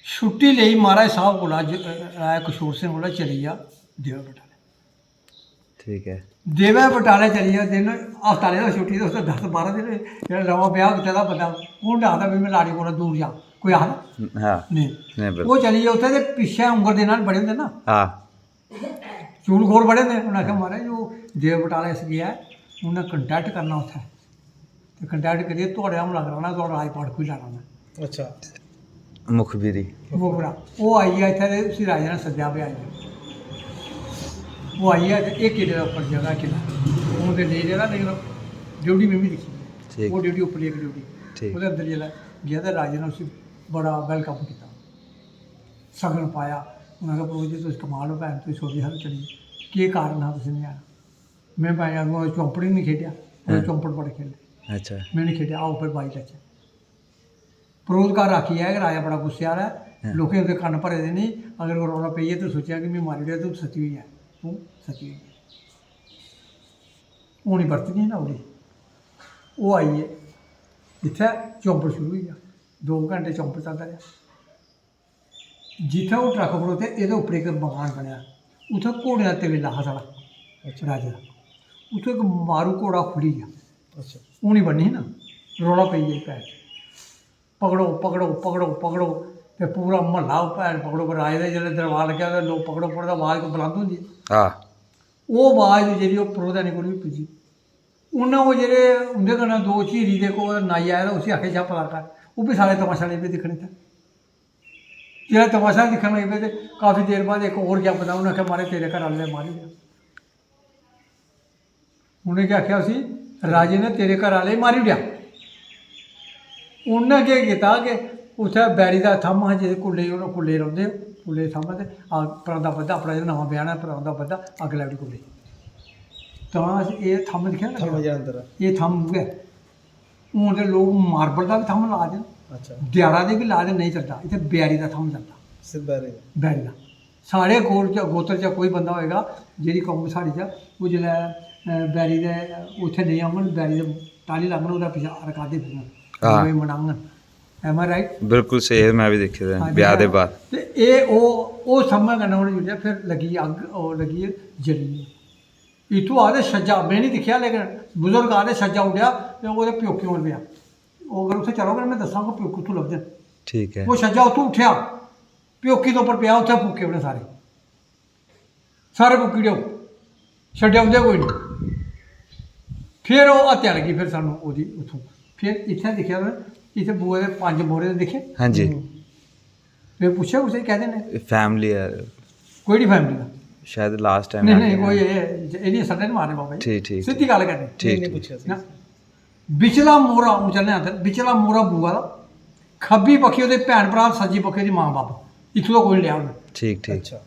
छुट्टी लेई महाराज साहब कोला, ज-, राजा किशोर सिंह कोला, चली गेआ देवै बटाले। ठीक ऐ। देवै बटाले चली गेआ, दिन हस्ताले दा छुट्टी, ते उत्थै दस बारां दिन, जेह्ड़ा नमां ब्याह कीते दा बंदा, कौन आखदा भी में लाड़ी कोला दूर जां? कोई आखदा? हाँ। नेईं। नहीं, बिल्कुल। ओह् चली गे उत्थै, ते पिच्छें उंगर देने आह्ले बड़े होंदे ना, हाँ। चुगलखोर बड़े होंदे। उ'नें आखेआ, "महाराज, ओह् देव बटाले इस गेआ ऐ, उ'नें कंटैक्ट करना उत्थै, ते कंटैक्ट करियै थुआढ़े हमला कराना, थुआढ़ा राजपाट खुई लैना उ'नें।" अच्छा। मुखबिरी। मुखबरा। ओह् आई गेआ इत्थै, ते उसी राजा ने सद्देआ, "बी आई जा।" ओह् आई गेआ, ते एह् किले दा उप्पर जगह, किला हून ते नेईं रेह्दा, लेकिन ड्यूटी में बी दिक्खी। ठीक। ओह् ड्यूटी, उप्परली इक ड्यूटी। ठीक। ओह्दे अंदर जिसलै गेआ, ते राजे ने उसी बड़ा वैलकम कीता, सगन पाया। उ'नें आखेआ, "प्रभु जी, तुस कमाल ओ भैन, तुस छोटी हारी चली गे, केह् कारण हा तुसें निं आना?" में भाई अग्गों चौंपड़ ही निं खेढेआ, ओह् हां। चौंपड़ बड़े खेढे, अच्छा। में निं खेढेआ, आओ फिर बाई लैचै। परोह्त घर आखी आया कि राजा बड़ा गुस्से आह्ला ऐ, हां। लोकें ओह्दे कन्न भरे दे निं, अगर कोई रौला पेई जा ते सोचेआ कि में मारी ओड़ेआ, तूं सती होई जा, तूं सती होई जा। होनी बरत निं ना ओह्दी। ओह् आई गे, इत्थै चौंपड़ शुरू होई गेआ, दो घैंटे चौंपड़ चलदा रेहा। जित्थै ओह् ट्रक खड़ोते, एह्दे उप्पर इक मकान बनेआ, उत्थै घोड़ें दा तबेला हा साढ़ा, राजे दा। उत्थै इक मारू घोड़ा खुल्ली गेआ, अच्छा। हूनी बन्नी ही ना, रौला पेई गेआ पैर च, "पकड़ो, पकड़ो, पकड़ो, पकड़ो।" ते पूरा म्हल्ला भैन पकड़ो, पर राजे दा जिसलै दरबार लग्गेआ ते लोक "पकड़ो, पकड़ो" दी अवाज कोई बुलंद होंदी। हाँ। ओह् अवाज जेह्ड़ी ओह् परोह्तैनी कोल बी पुज्जी। उ'नें ओह् जेह्ड़े उं'दे कन्नै दो झीरी दे कोल नाई आए दा, उसी आखेआ, "जा पता कर।" ओह् बी सारे तमाशा लगी पे दिक्खन इत्थै। जिसलै तमाशा दिक्खन लगी पे ते काफी देर बाद इक होर गेआ बंदा, उ'नें आखेआ, "महाराज, तेरे घर आह्ले ने मारी ओड़ेआ।" उ'नें केह् आखेआ उसी, "राजे ने तेरे घर आह्ले गी मारी ओड़ेआ।" उ'न्नै केह् कीता कि उत्थै बैरी दा थम्म हा, जिस कुल्ले गी, उ'नें कुल्ले गी रौंह्दे, कुल्ले दी थम्म ते अग्ग, परांदा बद्धा, अपना जेह्ड़ा नमां ब्याह्ना परांदा बद्धा, अग्ग लाई ओड़ी कुल्ले गी। तां अस एह् थम्म दिक्खेआ ना? थम्म जेह्ड़ा अंदर ऐ। एह् थम्म उ'ऐ। हून ते लोक मार्बल दा बी थम्म ला दे न, अच्छा। देआरा दे बी ला दे, नेईं चलदा। इत्थै बैरी दा थम्म चलदा, सिर्फ बैरी दा। बैरी दा। साढ़े गोल च, गोत्र च कोई बंदा होएगा, जेह्ड़ी कौम साढ़ी च, ओह् जिसलै, अ, बैरी दे उत्थै नेईं औङन, बैरी दे टाली लाङन, ओह्दा पिच्छें रकादे फिरङन, हां। कोई मनाङन। Am I right? बिल्कुल स्हेई, में बी दिक्खे दे न हां जी, ब्याह दे हां। बाद। ते एह् ओह्, ओह् थम्मै कन्नै उ'नें जुड़ेआ, फिर लग्गी अग्ग, ओह् लग्गी जली। इत्थूं आखदे छज्जा, में निं दिक्खेआ, लेकिन बजुर्ग आखदे छज्जा उड्डेआ ते ओह्दे प्योकियों पर पेआ। ओह् अगर उत्थै चलो, में दस्सां कि प्योक कुत्थूं लभदे न। ठीक ऐ। ओह् छज्जा उत्थूं उट्ठेआ, प्योकी दे उप्पर पेआ, उत्थै फूके उ'नें सारे, सारे फूकी ओड़ेओ, छड्डेआ उं'दे कोई निं। फिर ओह् हत्या लग्गी, फिर सानूं ओह्दी उत्थूं। फिर इत्थै दिक्खेआ में, इत्थै बुआ दे पंज मोह्रे दिक्खे। हां जी। में पुच्छेआ कुसै गी, कैह्दे न? फैमिली ऐ। कोह्ड़ी फैमिली दा? शायद लास्ट टाइम। नहीं, नहीं, कोई एह्, एह् निं सट्टे निं मारने बाबा जी। ठीक, ठीक, सिद्धी गल्ल करनी। ठीक, नहीं ठीक। पूछेआ सी। ना। बिचला मोहरा, हून चलने आं अंदर, बिचला मोहरा बुआ दा, खब्बी बक्खी ओह्दे भैन भ्राऽ, सज्जी बक्खी ओह्दी मां बब्ब, इत्थूं दा कोई लेआ उ'नें। ठीक, ठीक। अच्छा।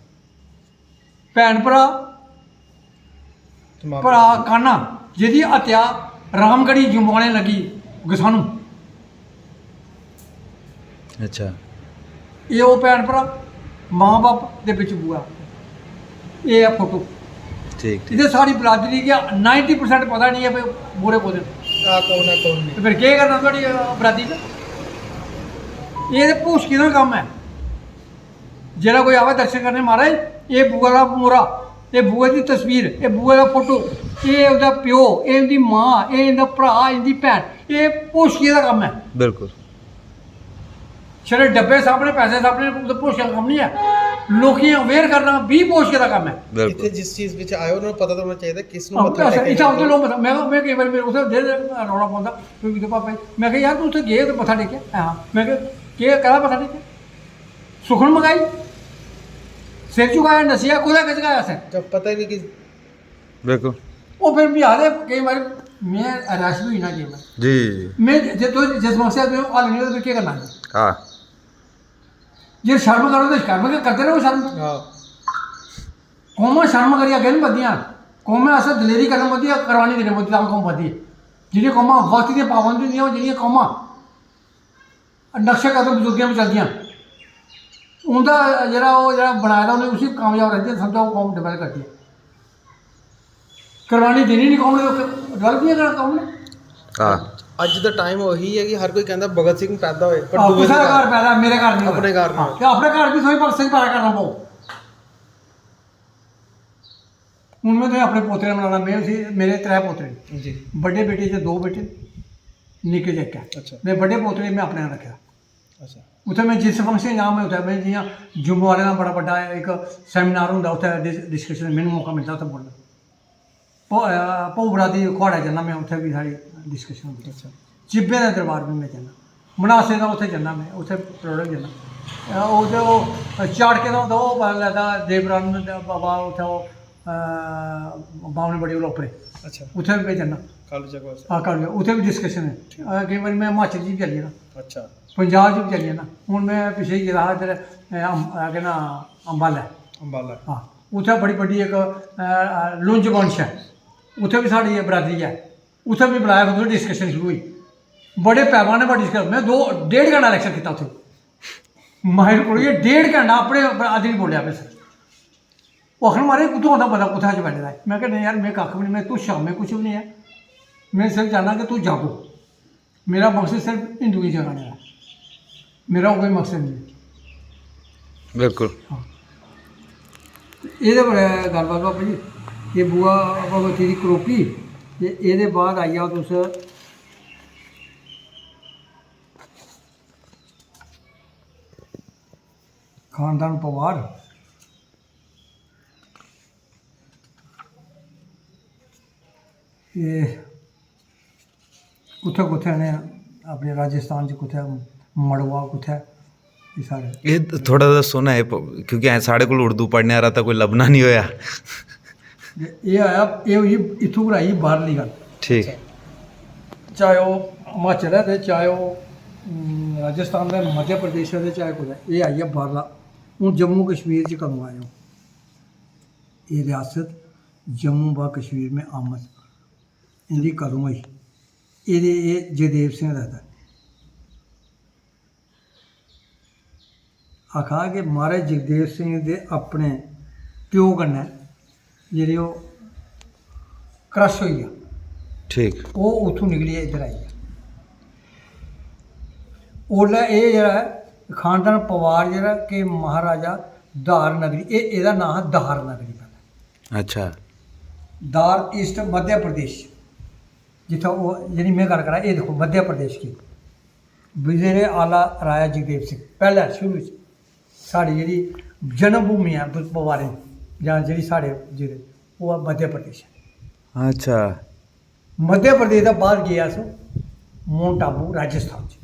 भैन भ्राऽ, ते मां भ्राऽ कान्हा, जेह्दी हत्या रामगढ़ी जुम्बाने लगी गसानू। अच्छा। एह् ओह् भैन भ्राऽ, मां बब्ब दे बिच बुआ। एह् ऐ फोटो। ठीक, ठीक। इत्थै साढ़ी बरादरी गी नाइंटी परसेंट पता निं ऐ भई मोहरे कोह्दे न। आ कौन है कौन ते नहीं। फिर केह् करना थुआढ़ी बरादरी दा? एह् ते भोशकी दा कम्म ऐ। जेह्ड़ा कोई आवै दर्शन करने, "महाराज, एह् बुआ दा मोहरा, एह् बुआ दी तस्वीर, एह् बुआ दा फोटो, एह् ओह्दा प्यो, एह् इं'दी मां, एह् इं'दा भ्राऽ, इं'दी भैन", एह् भोशकी दा कम्म ऐ। बिल्कुल। छड़े डब्बे सामने, पैसे सामने, उत्थै भोशके दा कम्म निं ऐ। लोकें गी अवेयर करना बी भोशके दा कम्म ऐ। बिल्कुल। इत्थै जिस चीज बिच आए हो, उ'नें पता ते होना चाहिदा किस नूं आहो, मत्था अच्छा, टेकना इत्थै ऐ। उं'दे लोक मत्था, में, में केईं बारी मेरे उत्थै दे रौला पौंदा, कोई किते पापा जी, में आखेआ, "यार, तूं उत्थै गे ते मत्था टेकेआ?" "हां।" में आखेआ, "केह्, कैह्दा मत्था टेकेआ?" सुखन मंगाई, सिर झुकाया, नस्सी गेआ, कोह्दा केह् झुकाया असें? जब पता ही नहीं कि बिल्कुल। ओह् फिर मिगी आखदे केईं बारी, में रश बी होई ना केईं बारी। जी, जी। में जे तुस जिस मकसद तुस हल निं होए, तुस केह् करना? हां। जे शर्म करो ते शर्म गै करदे र'वो शर्म। हां। कौमां शर्म करियै अग्गें निं बधदियां। कौमें आस्तै दलेरी करनी पौंदी ऐ, कुर्बानी देनी पौंदी, तां कौम बधदी ऐ। जेह्ड़ियां कौमां वक्त दियां पाबंद होंदियां, ओह् जेह्ड़ियां कौमां नक्शे कदम बजुर्गें पर चलदियां, उं'दा जेह्ड़ा ओह् जेह्ड़ा बनाए दा उ'नें उसी कामयाब रखदे, समझो ओह् कौम डिवैलप करदी ऐ। कुर्बानी देनी निं कौम ने, डिवैलप निं करना कौम ने। हां। अज्ज दा टाइम ਉਹੀ ਹੈ ਕਿ ਹਰ ਕੋਈ ਕਹਿੰਦਾ ਭਗਤ ਸਿੰਘ ਪੈਦਾ ਹੋਏ, ਪਰ ਆਹ, ਦੂਏ ਕਿਸੇ ਦੇ ਦਾ ਘਰ ਘਰ ਪੈਦਾ, ਮੇਰੇ ਘਰ ਨਹੀਂ ਹੋਇਆ। ਆਪਣੇ ਘਰ ਨਹੀਂ ਹਾਂ, ਤੇ ਆਪਣੇ ਘਰ ਵੀ ਸੋਈ ਭਗਤ ਸਿੰਘ ਪੈਦਾ ਕਰਨਾ ਪਊ। ਹੁਣ ਮੈਂ ਤੇ ਆਪਣੇ ਪੋਤਰੇ ਬਣਾਉਣਾ, ਮੈਂ ਸੀ, ਮੇਰੇ ਤਰੇ ਪੋਤਰੇ ਨੇ। ਜੀ। ਵੱਡੇ ਬੇਟੇ ਚ ਦੋ ਬੇਟੇ, ਨਿੱਕੇ ਚ ਇੱਕ ਹੈ। ਅੱਛਾ। ਮੈਂ ਵੱਡੇ ਪੋਤਰੇ ਮੈਂ ਆਪਣੇ ਨਾਲ ਰੱਖਿਆ। ਅੱਛਾ। ਉੱਥੇ ਮੈਂ ਜਿਸ ਫੰਕਸ਼ਨ ਜਾਵਾਂ, ਮੈਂ ਉੱਥੇ, ਮੈਂ ਜਿ'यां ਜੰਮੂ ਵਾਲਿਆਂ ਦਾ ਬੜਾ ਵੱਡਾ ਇੱਕ ਸੈਮੀਨਾਰ ਹੁੰਦਾ, ਉੱਥੇ ਡਿਸਕਸ਼ਨ, ਮੈਨੂੰ ਮੌਕਾ ਮਿਲਦਾ ਉੱਥੇ ਬੋਲਣ। ਪੋ- ਅਹ, ਭੋਬਰਾ ਦੀ ਖੁਆੜਾ ਜੰਨਾ, ਮੈਂ ਉੱਥੇ ਵੀ ਸਾਰੀ ਡਿਸਕਸ਼ਨ ਹੁੰਦੀ। ਅੱਛਾ। ਚਿੱਬੇ ਦਾ ਦਰਬਾਰ ਵੀ ਮੈਂ ਜੰਨਾ, ਮਨਾਸੇ ਦਾ ਉੱਥੇ ਜੰਨਾ, ਮੈਂ ਉੱਥੇ ਪ੍ਰੋਗਰਾਮ ਜੰਨਾ। ਅਹ, ਉਹ ਤੇ ਉਹ ਚਾੜਕੇ ਦਾ ਹੁੰਦਾ, ਉਹ ਪਤਾ ਲੱਗਦਾ ਦੇਵਰਾਨ ਦਾ ਬਾਬਾ, ਉੱਥੇ ਉਹ ਅਹ, ਬਾਵਨ ਬੜੀ ਉਲੋਪਰੇ, ਅੱਛਾ। ਉੱਥੇ ਵੀ ਮੈਂ ਜੰਨਾ। ਕਾਲੂ ਚੱਕ ਵਾਸਤੇ। ਆ ਕਰ ਲਿਆ, ਉੱਥੇ ਵੀ ਡਿਸਕਸ਼ਨ ਹੈ। ਅਹ, ਕਈ ਵਾਰੀ ਮੈਂ ਹਿਮਾਚਲ ਜੀ ਵੀ ਚੱਲ ਜਾਣਾ, ਅੱਛਾ। ਪੰਜਾਬ ਜੀ ਵੀ ਚੱਲ ਜਾਣਾ। ਹੁਣ ਮੈਂ ਪਿੱਛੇ ਹੀ ਗਿਆ ਹਾਂ ਇੱਧਰ, ਅਹ, ਅੰਬ- ਅਹ, ਕਿਹੜਾ, ਅੰਬਾਲਾ। ਅੰਬਾਲਾ। ਹਾਂ, ਉੱਥੇ ਬੜੀ ਵੱਡੀ ਇੱਕ ਅਹ, ਅਹ, ਲੁੰਜ ਵੰਸ਼ ਹੈ, ਉੱਥੇ ਵੀ ਸਾਡੀ ਇਹ ਬਰਾਦਰੀ ਹੈ। ਉੱਥੇ ਵੀ ਬੁਲਾਇਆ, ਫਿਰ ਡਿਸਕਸ਼ਨ ਸ਼ੁਰੂ ਹੋਈ। ਬੜੇ ਪੈਮਾਨੇ पर डिस्कशन, मैं दो डेढ़ घंटा लेक्चर किया उत्थे। माहिर को ये डेढ़ घंटा अपने आदमी बोलिया पे सर। वो आखन मारे कुत्थों आंदा पता कुत्थै अज्ज बैठे दा है। मैं कहा नहीं यार, मैं कक्ख भी नहीं, मैं तू शामें कुछ भी नहीं है। मैं सिर्फ चाहना कि तू जागो। मेरा मकसद सिर्फ हिंदुएं गी जगाने दा, मेरा होर कोई मकसद नहीं है। बिल्कुल। हाँ। ते एह्दे पर गल्लबात बाबा जी, एह् बुआ भगवती दी करोपी, ते एह्दे बाद आई जाओ तुस खानदान पवार। एह् कुत्थै कुत्थै इ'नें अपने राजस्थान च कुत्थै मड़वा कुत्थै एह् सारे। एह् थोह्ड़ा दस्सो ना, एह् प- क्योंकि ऐ साढ़े कोल उर्दू पढ़ने आह्ला तां कोई लब्भना निं होएआ। ते एह् आया, एह् होई इत्थूं पर आई बाह्रली गल्ल। ठीक। चाहे ओह् हिमाचल ऐ ते चाहे ओह्, उम, राजस्थान दा, मध्य प्रदेश ऐ ते चाहे कुतै, एह् आई गेआ बाह्रला। हून जम्मू कश्मीर च कदूं आए ओ? एह् रियासत जम्मू व कश्मीर में आमद इंदी कदूं होई? एह्दे, एह् जगदेव सिंह दा था। आखा कि महाराज जगदेव सिंह दे अपने प्यो कन्नै जेह्ड़ी ओह् क्रश होई गेआ, ठीक। ओह् उत्थूं निकलियै इद्धर आई गेआ। ओल्लै एह् जेह्ड़ा ऐ, खानदान पवार जेह्ड़ा कि महाराजा धार नगरी, एह्, एह्दा नांऽ हा धार नगरी पैह्लें। अच्छा। धार ईस्ट मध्य प्रदेश, जित्थै ओह् जेह्ड़ी में गल्ल करा, एह् दिक्खो मध्य प्रदेश की। विजय आला राजा जगदेव सिंह पैह्लें शुरू च साढ़ी जेह्ड़ी जन्मभूमि ऐ प- पवारें दी, जां जेह्ड़ी साढ़े जेह्ड़े, ओह् ऐ मध्य प्रदेश। अच्छा। मध्य प्रदेश दा बाद गे अस माउंट आबू राजस्थान च,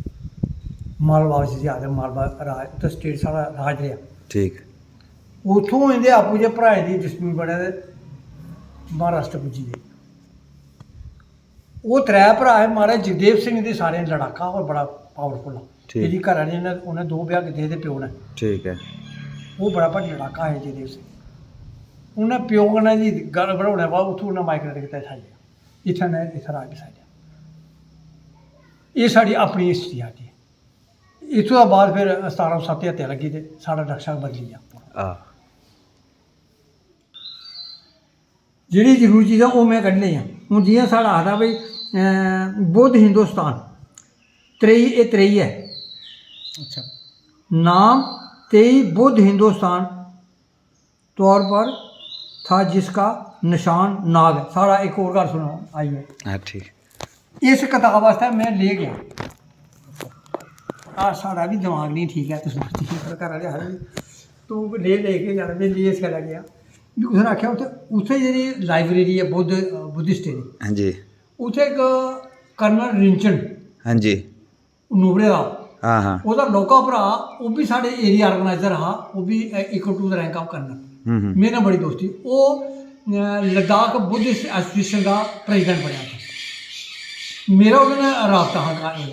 मालवा जिसी आखदे, मालवा राज, उत्थै स्टेट साढ़ा राज रेहा। ठीक। उत्थों इं'दे आपूं जे भ्राएं दी डिस्प्यूट बने ते महाराष्ट्र पुज्जी गे। ओह् त्रै भ्राऽ हे, महाराज जगदेव सिंह दी सारें लड़ाका और बड़ा पावरफुल हा। ठीक। एह्दी घर आह्ली ने, उ'नें दो ब्याह् कीते, एह्दे प्यो ने। ठीक ऐ। ओह् बड़ा भारी लड़ाका हा जगदेव सिंह। उ'नें प्यो कन्नै जी गल्ल बढ़ाने बाद उत्थूं उ'नें माइग्रेट कीता इत्थै आइयै। इत्थै ने इत्थै राज बसाई लेआ। एह् साढ़ी अपनी हिस्ट्री ऐ जी। इत्थूं दा बाद फिर सतारां सौ सत्त दी हत्या लग्गी ते साढ़ा नक्शा बदली गेआ। हां। जेह्ड़ी जरूरी चीज़ ऐ ओह् में कड्ढी लेई आं। हून जि'यां साढ़ा आखदा भाई, अं, बुद्ध हिंदुस्तान त्रेई, एह् त्रेई ऐ। अच्छा। नाम तेई बुद्ध हिंदुस्तान तौर पर था जिसका निशान नाग है। साढ़ा इक होर घर सुनो आई है। हां, ठीक। इस कताब आस्तै में ले गेआ। आ, साढ़ा बी दमाग निं ठीक ऐ, तुस बच्चे पर घर आह्ले आखदे, "तूं ले, ले के जाना?" में ले इस गल्ला गेआ। भी कुसै ने आखेआ, उत्थै, उत्थै जेह्ड़ी लाइब्रेरी ऐ बुद्ध, बुद्धिस्ट दी, हां जी। उत्थै इक कर्नल रिंचन, हां जी। नूबड़े दा, हां, हां। ओह्दा लौह्का भ्राऽ, ओह् बी साढ़े एरिया ऑर्गेनाइजर हा, ओह् बी equal to the rank of colonel. हम्म, हम्म। मेरे ने बड़ी दोस्ती। ओह्, अ, लद्दाख बुद्धिस्ट एसोसिएशन दा प्रेजिडेंट बनेआ था। मेरा ओह्दे ने राबता हा घर।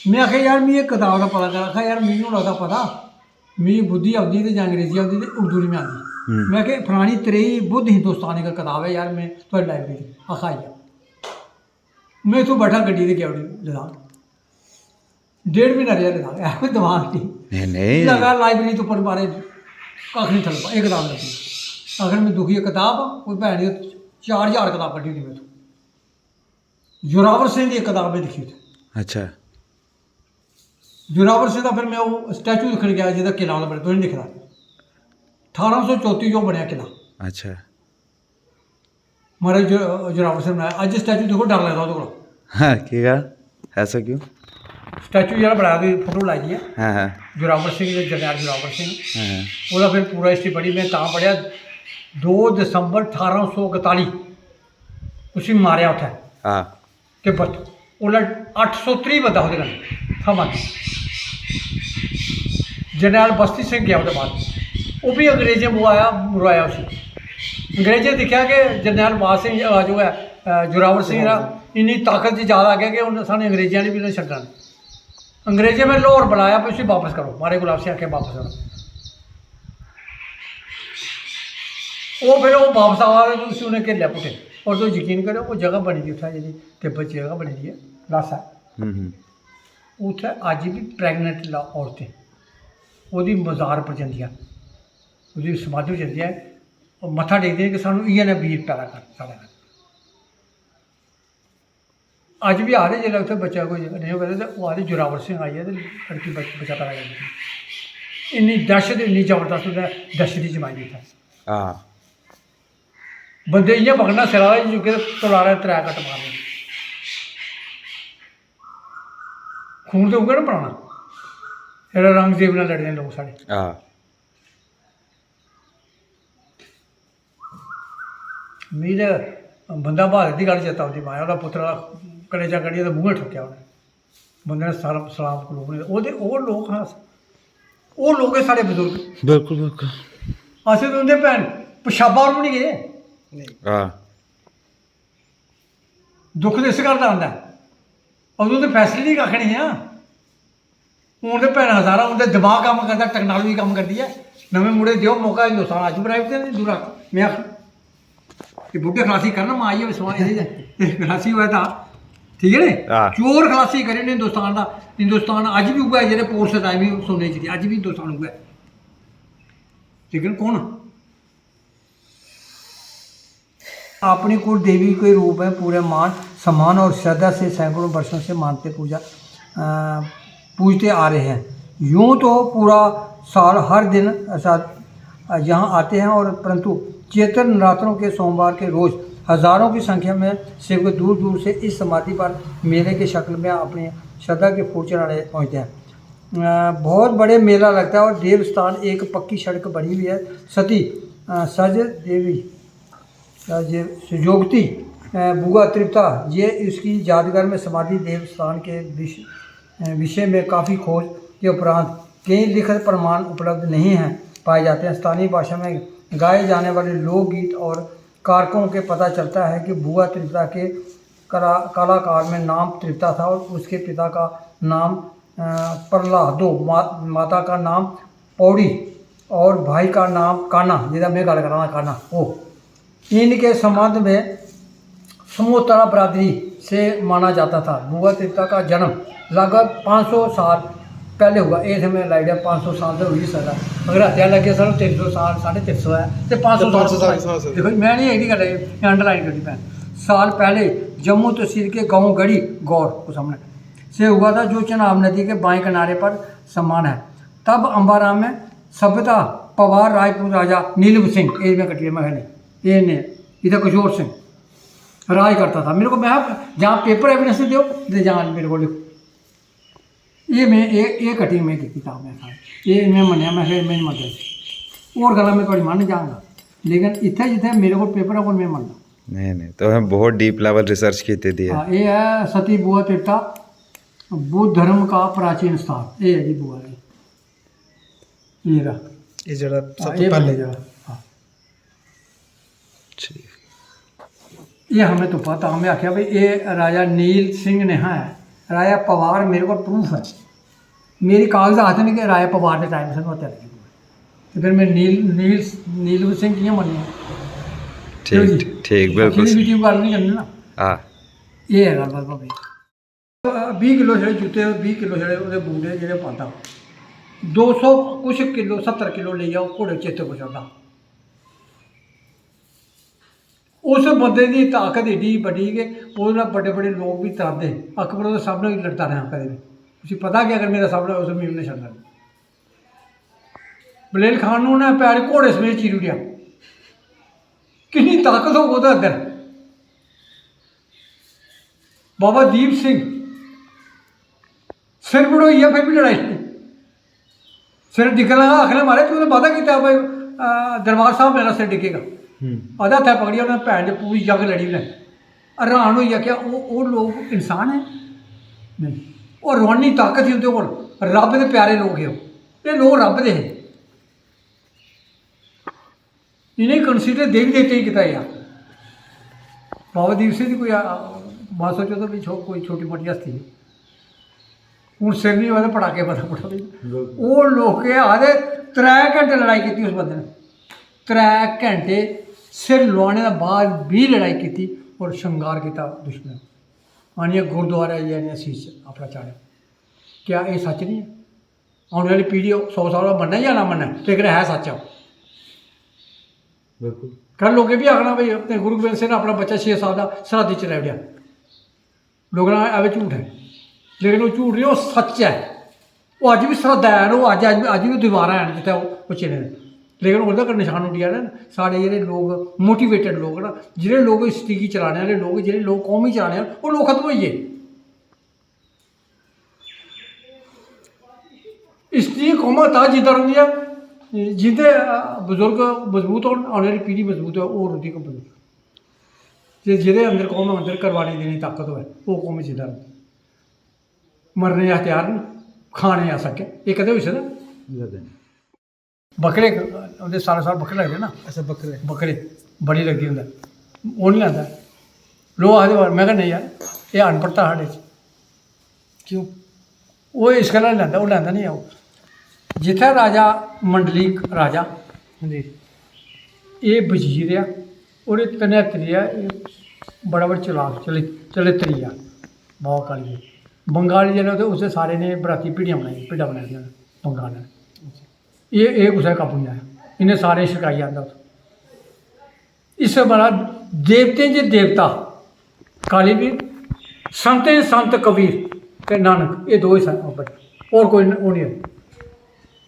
में आखेआ, "यार, मिगी इक कताब दा पता कर।" आखा, "यार, मिगी हून ओह्दा पता, मिगी बुद्धि औंदी ते जां अंग्रेजी औंदी ते उर्दू निं में आंदी।" हम्म। में आखेआ, "फलानी त्रेई बुद्ध हिंदुस्तान इक कताब ऐ यार, में थुआढ़ी लाइब्रेरी।" आखा, "आई जा।" में इत्थूं बैठा गड्डी ते गेआ उठी लद्दाख। डेढ़ म्हीना रेहा लद्दाख, ऐ कोई दमाग ठीक। नेईं, नेईं। लगा लाइब्रेरी तो उप्पर मारे, कक्ख निं थल्लै, एह् कताब लब्भी। आखर में दुखी, एह् कताब, कोई भैन दी चार ज्हार कताब कड्ढी ओड़ी में इत्थूं। जोरावर सिंह दी इक कताब में दिक्खी उत्थै। अच्छा। जोरावर सिंह दा फिर में ओह् स्टैचू दिक्खन गेआ, जेह्दा किला ओह्दा बने, तुसें निं दिक्खे दा। ठारां सौ चौत्ती च ओह् बनेआ किला। अच्छा। महाराज जो-, जोरावर सिंह बनाया। अज्ज स्टैचू दिक्खो, डर लगदा ओह्दे कोला। हाँ, केह् गल्ल? ऐसा क्यों? स्टैचू जेह्ड़ा बनाया, ओह्दी फोटो लाई दी ऐ। हाँ, हाँ। जोरावर सिंह दे, जरनैल जोरावर सिंह। हाँ, हाँ। ओह्दा फिर पूरा हिस्ट्री पढ़ी, में तां पढ़ेआ, दो दिसंबर ठारां सौ इकताली उसी मारेआ उत्थै। हाँ। तिब्बत। उसलै अट्ठ सौ त्रीह् बंदा ओह्दे कन्नै था, मारी। जरनैल बस्ती सिंह गेआ ओह्दे बाद, ओह् बी अंग्रेजें बुआया, मरोआया उसी। अंग्रेजें दिक्खेआ कि जरनैल बाज सिंह, अ, जो ऐ, अ, जोरावर सिंह दा इन्नी ताकत च जादा अग्गें कि उ'नें, सानूं अंग्रेजें आह्ली बी उ'नें छड्डना निं। अंग्रेजें में लाहौर बुलाया, भी उसी बापस करो, मारे गुलाब सिंह आखेआ, बापस करो। ओह् फिर ओह् बापस आवा दे, उसी उ'नें घेरी लेआ पुट्टे। और तुस यकीन करो, ओह् जगह बनी दी उत्थै, जेह्ड़ी तिब्बत च जगह बनी दी ऐ, लासा। हम्म, हम्म। उत्थै अज्ज बी प्रेगनेंट ला-, औरतें ओह्दी मजार पर जंदियां, ओह्दी समाधि पर जंदियां, ओह् मत्था टेकदियां कि सानूं इ'यै नेह् वीर पैदा कर साढ़े घर। अज्ज बी आखदे, जिसलै उत्थै बच्चा कोई नेईं होऐ ते ओह् आखदे, "जोरावर सिंह आई गेआ ते लड़की बच-, बच्चा पैदा करी दिंदी।" इन्नी दहशत, इन्नी जबरदस्त उ'न्नै दहशत ही जमाई दी उत्थै। हां। बंदे इ'यां पकड़ना सिरा दा, चुक्के ते तलारै त्रै कट्ट मारने। खून ते उ'ऐ ना पराना, जेह्ड़ा औरंगजेब ने लड़े दे लोक साढ़े। हां। मिगी ते बंदा बहादुर दी गल्ल चेता औंदी, माया, ओह्दा पुत्तरा दा कलेजा कड्ढियै ते मूंहै ठोकेआ उ'नें। बंदे ने सर-, सलाम कलूब निं, ओह्दे, ओह् लोक हा अस। ओह् लोक हे साढ़े बजुर्ग। बिल्कुल, बिल्कुल। असें ते उं'दे भैन पशाबा पर बी निं गे। हां। दुख ते इस घर दा आंदा ऐ। अदूं ते facility कक्ख निं हियां। हून ते भैनां हजारां, हून ते दमाग कम्म करदा, technology कम्म करदी ऐ। नमें मुड़े देओ मौका, हिंदुस्तान अज्ज बनाई ओड़दे न दूरा। में आख, एह् बुड्ढे खलासी करन, मां, इ'यै सवाल, एह्, एह् खलासी होऐ तां, ठीक ऐ नी? हां। चोर खलासी करे ने हिंदुस्तान दा। हिंदुस्तान अज्ज बी उ'ऐ, जेह्ड़े पोर्स टाइम ही सुनने च, अज्ज बी हिंदुस्तान उ'ऐ। लेकिन कौन? अपनी कुल देवी के रूप में पूरे मान, सम्मान और श्रद्धा से सैकड़ों वर्षों से मानते पूजा, अ, पूजते आ रहे हैं। यूं तो पूरा साल हर दिन अर्थात यहाँ आते हैं और परंतु चैत्र नवरात्रों के सोमवार के रोज हजारों की संख्या में सेवक दूर दूर से इस समाधि पर मेले की शक्ल में अपनी श्रद्धा के फूल चढ़ाने पहुँचते हैं। अ, बहुत बड़े मेला लगता है और देवस्थान एक पक्की सड़क बनी हुई है। सती, अ, सज देवी, अ, जे सुजोगती, अ, बुआ तृप्ता, ये इसकी यादगार में समाधि देवस्थान के विष-, अ, विषय में काफ़ी खोज के उपरांत कई लिखित प्रमाण उपलब्ध नहीं हैं, पाए जाते हैं। स्थानीय भाषा में गाए जाने वाले लोकगीत और कारकों के पता चलता है कि बुआ तृप्ता के कला-, कलाकार में नाम तृप्ता था और उसके पिता का नाम, अ, प्रह्लादो, मा-, माता का नाम पौड़ी और भाई का नाम कान्हा, जिसदा में गल्ल करा ना कान्हा, ओह्। इनके संबंध में समोतरा बरादरी से माना जाता था। बुआ तृप्ता का जन्म लगभग पाँच सौ साल पैह्ले हुआ। एह् इत्थै में लाई ओड़ेआ, पंज सौ साल ते होई गै सकदा। अगर हत्या लग्गे, सर, तिन्न सौ साल, साढ़े तिन्न सौ ऐ, ते पंज सौ ते पंज सौ साल साल किस तरह हो सकदा? दिक्खो, में निं एह्दी गल्ल, एह् underline करी, भैन। साल पहले जम्मू तहसील के गांव गढ़ी गौर को सामने से हुआ था, जो चनाब नदी के बाएं किनारे पर सम्मान है। तब अंबाराम में सभ्यता पवार राजपूत राजा नीलम सिंह, एह् में कट्टियै, में आखेआ, नेईं, एह् नेईं, इत्थै किशोर सिंह राज करता था। मेरे को, में आखेआ, जां paper evidence देओ ते जां मेरे को लिखो। एह् में, एह्, एह् cutting में कीती, तां में आखेआ, एह् में मन्नेआ, में आखेआ, में निं मन्नदा। होर गल्लां में थुआढ़ी मन्न जांगा, लेकिन इत्थै जित्थै मेरे कोल paper ऐ, कोल में मन्नदा। नेईं, नेईं, तुसें बहुत deep level research कीती दी ऐ। हां, एह् ऐ सती बुआ तृप्ता, बुद्ध धर्म का प्राचीन स्थान। एह् ऐ जी बुआ जी। एह् दा। एह् जेह्ड़ा सब हां, तों एह् पैह्लें। बनी गेदा। हां। ठीक। एह् हा में तुप्पा, तां में आखेआ भई एह् राजा नील सिंह नेहा ऐ। राजा पवार मेरे कोल proof ऐ। मेरी कागज आखदे न कि राजा पवार दे time च हत्या लग्गी दी। ते फिर में नील, नील, नीलम सिंह कि'यां मन्नेआ? ठीक, क्यों जी? ठीक, बिल्कुल आखिर स्हेई। Video गल्ल निं करनी ना। हां। एह् ऐ गल्ल, बस भाभी। बीह् किलो छड़े जूते, बीह् किलो छड़े ओह्दे बूट हे जेह्ड़े पांदा। दो सौ कुछ किलो, सत्तर किलो लेई जाओ, घोड़े चेते पर चढ़दा। उस बंदे दी ताकत एड्डी बड्डी कि ओह्दे कोला बड्डे बड्डे लोक बी त्रांदे हे। अकबर ओह्दे सामनै बी लड़दा रेहा कदें बी। उसी पता कि अगर मेरे सामनै उस, मिगी उन्नै छंडना नेईं। बलेल खान नू उन्नै पैर घोड़े समेत चीरी ओड़ेआ। किन्नी ताकत होग ओह्दे अंदर। बाबा दीप सिंह सिर बड़ोइयै फिर बी लड़ाई। सिर डिग्गन लगा, आखने, "महाराज, तूं ते वादा कीता भाई, अ, दरबार साहब मेरा सिर डिग्गेगा।" हम्म। आखदा, हत्थै पकड़ियै उन्नै भैन दे पूरी जंग लड़ी उन्नै। हैरान होई गेआ, क्या ओह्, ओह् लोक इंसान ऐ? नेईं। ओह् रूहानी ताकत ही उं'दे कोल। रब्ब दे प्यारे लोक हे ओह्। एह् लोक रब्ब दे हे। इ'नें कंसीडर देवी देवतें गी कीता गेआ। बाबा दीप सिंह दी कोई, आ, बात सोचो तो भी छो-, कोई छोटी मोटी हस्ती है। हून सिर नहीं होऐ ते पटाके पता पड़ा भी। बिल्कुल। ओह् लोक केह् आखदे, त्रै घैंटे लड़ाई कीती उस बंदे ने। त्रै घैंटे सिर लुआने दे बाद बी लड़ाई कीती और श्रृंगार कीता दुश्मन। आनियै गुरुद्वारे आइयै आनियै शीश अपना चाढ़ेआ। क्या एह् सच्च नहीं ऐ? औने आह्ली पीढ़ी सौ साल बाद मन्नै जां ना मन्नै, लेकिन है सच्च ऐ। बिल्कुल। कल लोकें बी आखना, "भाई, अपने गुरु गोबिंद सिंह ने अपना बच्चा छे साल दा सरहद च लाई ओड़ेआ।" लोकें आखना, "एह् झूठ ऐ।" लेकिन ओह् झूठ नहीं, ओह् सच्च ऐ। ओह् अज्ज बी सरहद हैन, ओह् अज्ज, अज्ज, अज्ज बी दीवारां हैन जित्थै ओह्, ओह् चिने दे। लेकिन ओह्दे कन्नै नशान उड्डी जाने न। साढ़े जेह्ड़े लोक, मोटिवेटेड लोक न, जेह्ड़े लोक इस चीज गी चलाने आह्ले लोक, जेह्ड़े लोक कौम गी चलाने आह्ले, ओह् लोक खत्म होई गे। इस लेई कौमां तां जिंदा रौंह्दियां, जिंदे, अ, बजुर्ग मजबूत होन, औने आह्ली पीढ़ी मजबूत होऐ, ओह् रौंह्दी कौम बजुर्ग। ते जेह्दे अंदर कौम अंदर करवाने देने दी ताकत होऐ, ओह् कौम जिंदा रौंह्दी। मरने अस त्यार न, खाने अस अग्गें। एह् कदें होई सकदा? बकरे, उं'दे सालों साल बकरे लगदे ना। अच्छा, बकरे। बकरे बड़ी लगदी उं'दे। ओह् निं लैंदा। लोक आखदे, "में आखेआ, नेईं यार, एह् अनपढ़ता साढ़े च।" क्यों? ओह् इस गल्ला निं लैंदा, ओह् लैंदा निं ऐ ओह्। जित्थै राजा मंडलीक राजा, जी। एह् वजीर ऐ, और एह् धनैत्री ऐ, एह् बड़ा बड़ा चलाक, चले-, चलेत्री ऐ, बाबा काली जी। बंगाली जेल्लै ते उसदे सारे ने बराती भिड्डियां बनाई, भिड्डां बनाई दियां न बंगाल ने। एह्, एह् कुसै काबू निं आया, इ'नें सारें गी छकाई आंदा उत्थूं। इस्सै बड़ा देवतें च देवता कालीवीर, संतें च संत कबीर ते नानक, एह् दो ही संत बड्डे, होर कोई न-, ओह् निं होए।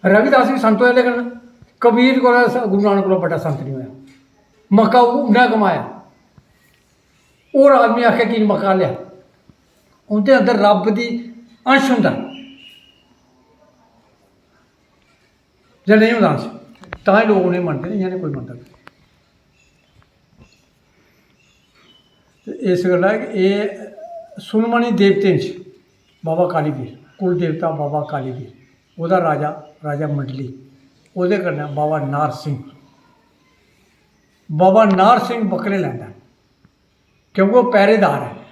रविदास बी संत होए, लेकिन कबीर कोला स-, गुरु नानक कोला बड्डा संत निं होआ। मक्का उ'न्नै कमाया, होर आदमी आखै की निं मक्का लेआ? उं'दे अंदर रब्ब दी अंश होंदा। जे नेईं होंदा अंश, तां गै लोक उ'नेंगी मनदे न, इ'यां निं कोई मनदा। ते इस गल्ला एह् सुनमनी देवतें च बाबा कालीवीर, कुल देवता बाबा कालीवीर, ओह्दा राजा, राजा मंडली, ओह्दे कन्नै बाबा नार सिंह, बाबा नार सिंह बकरे लैंदा ऐ, क्योंकि ओह् पैह्रेदार ऐ।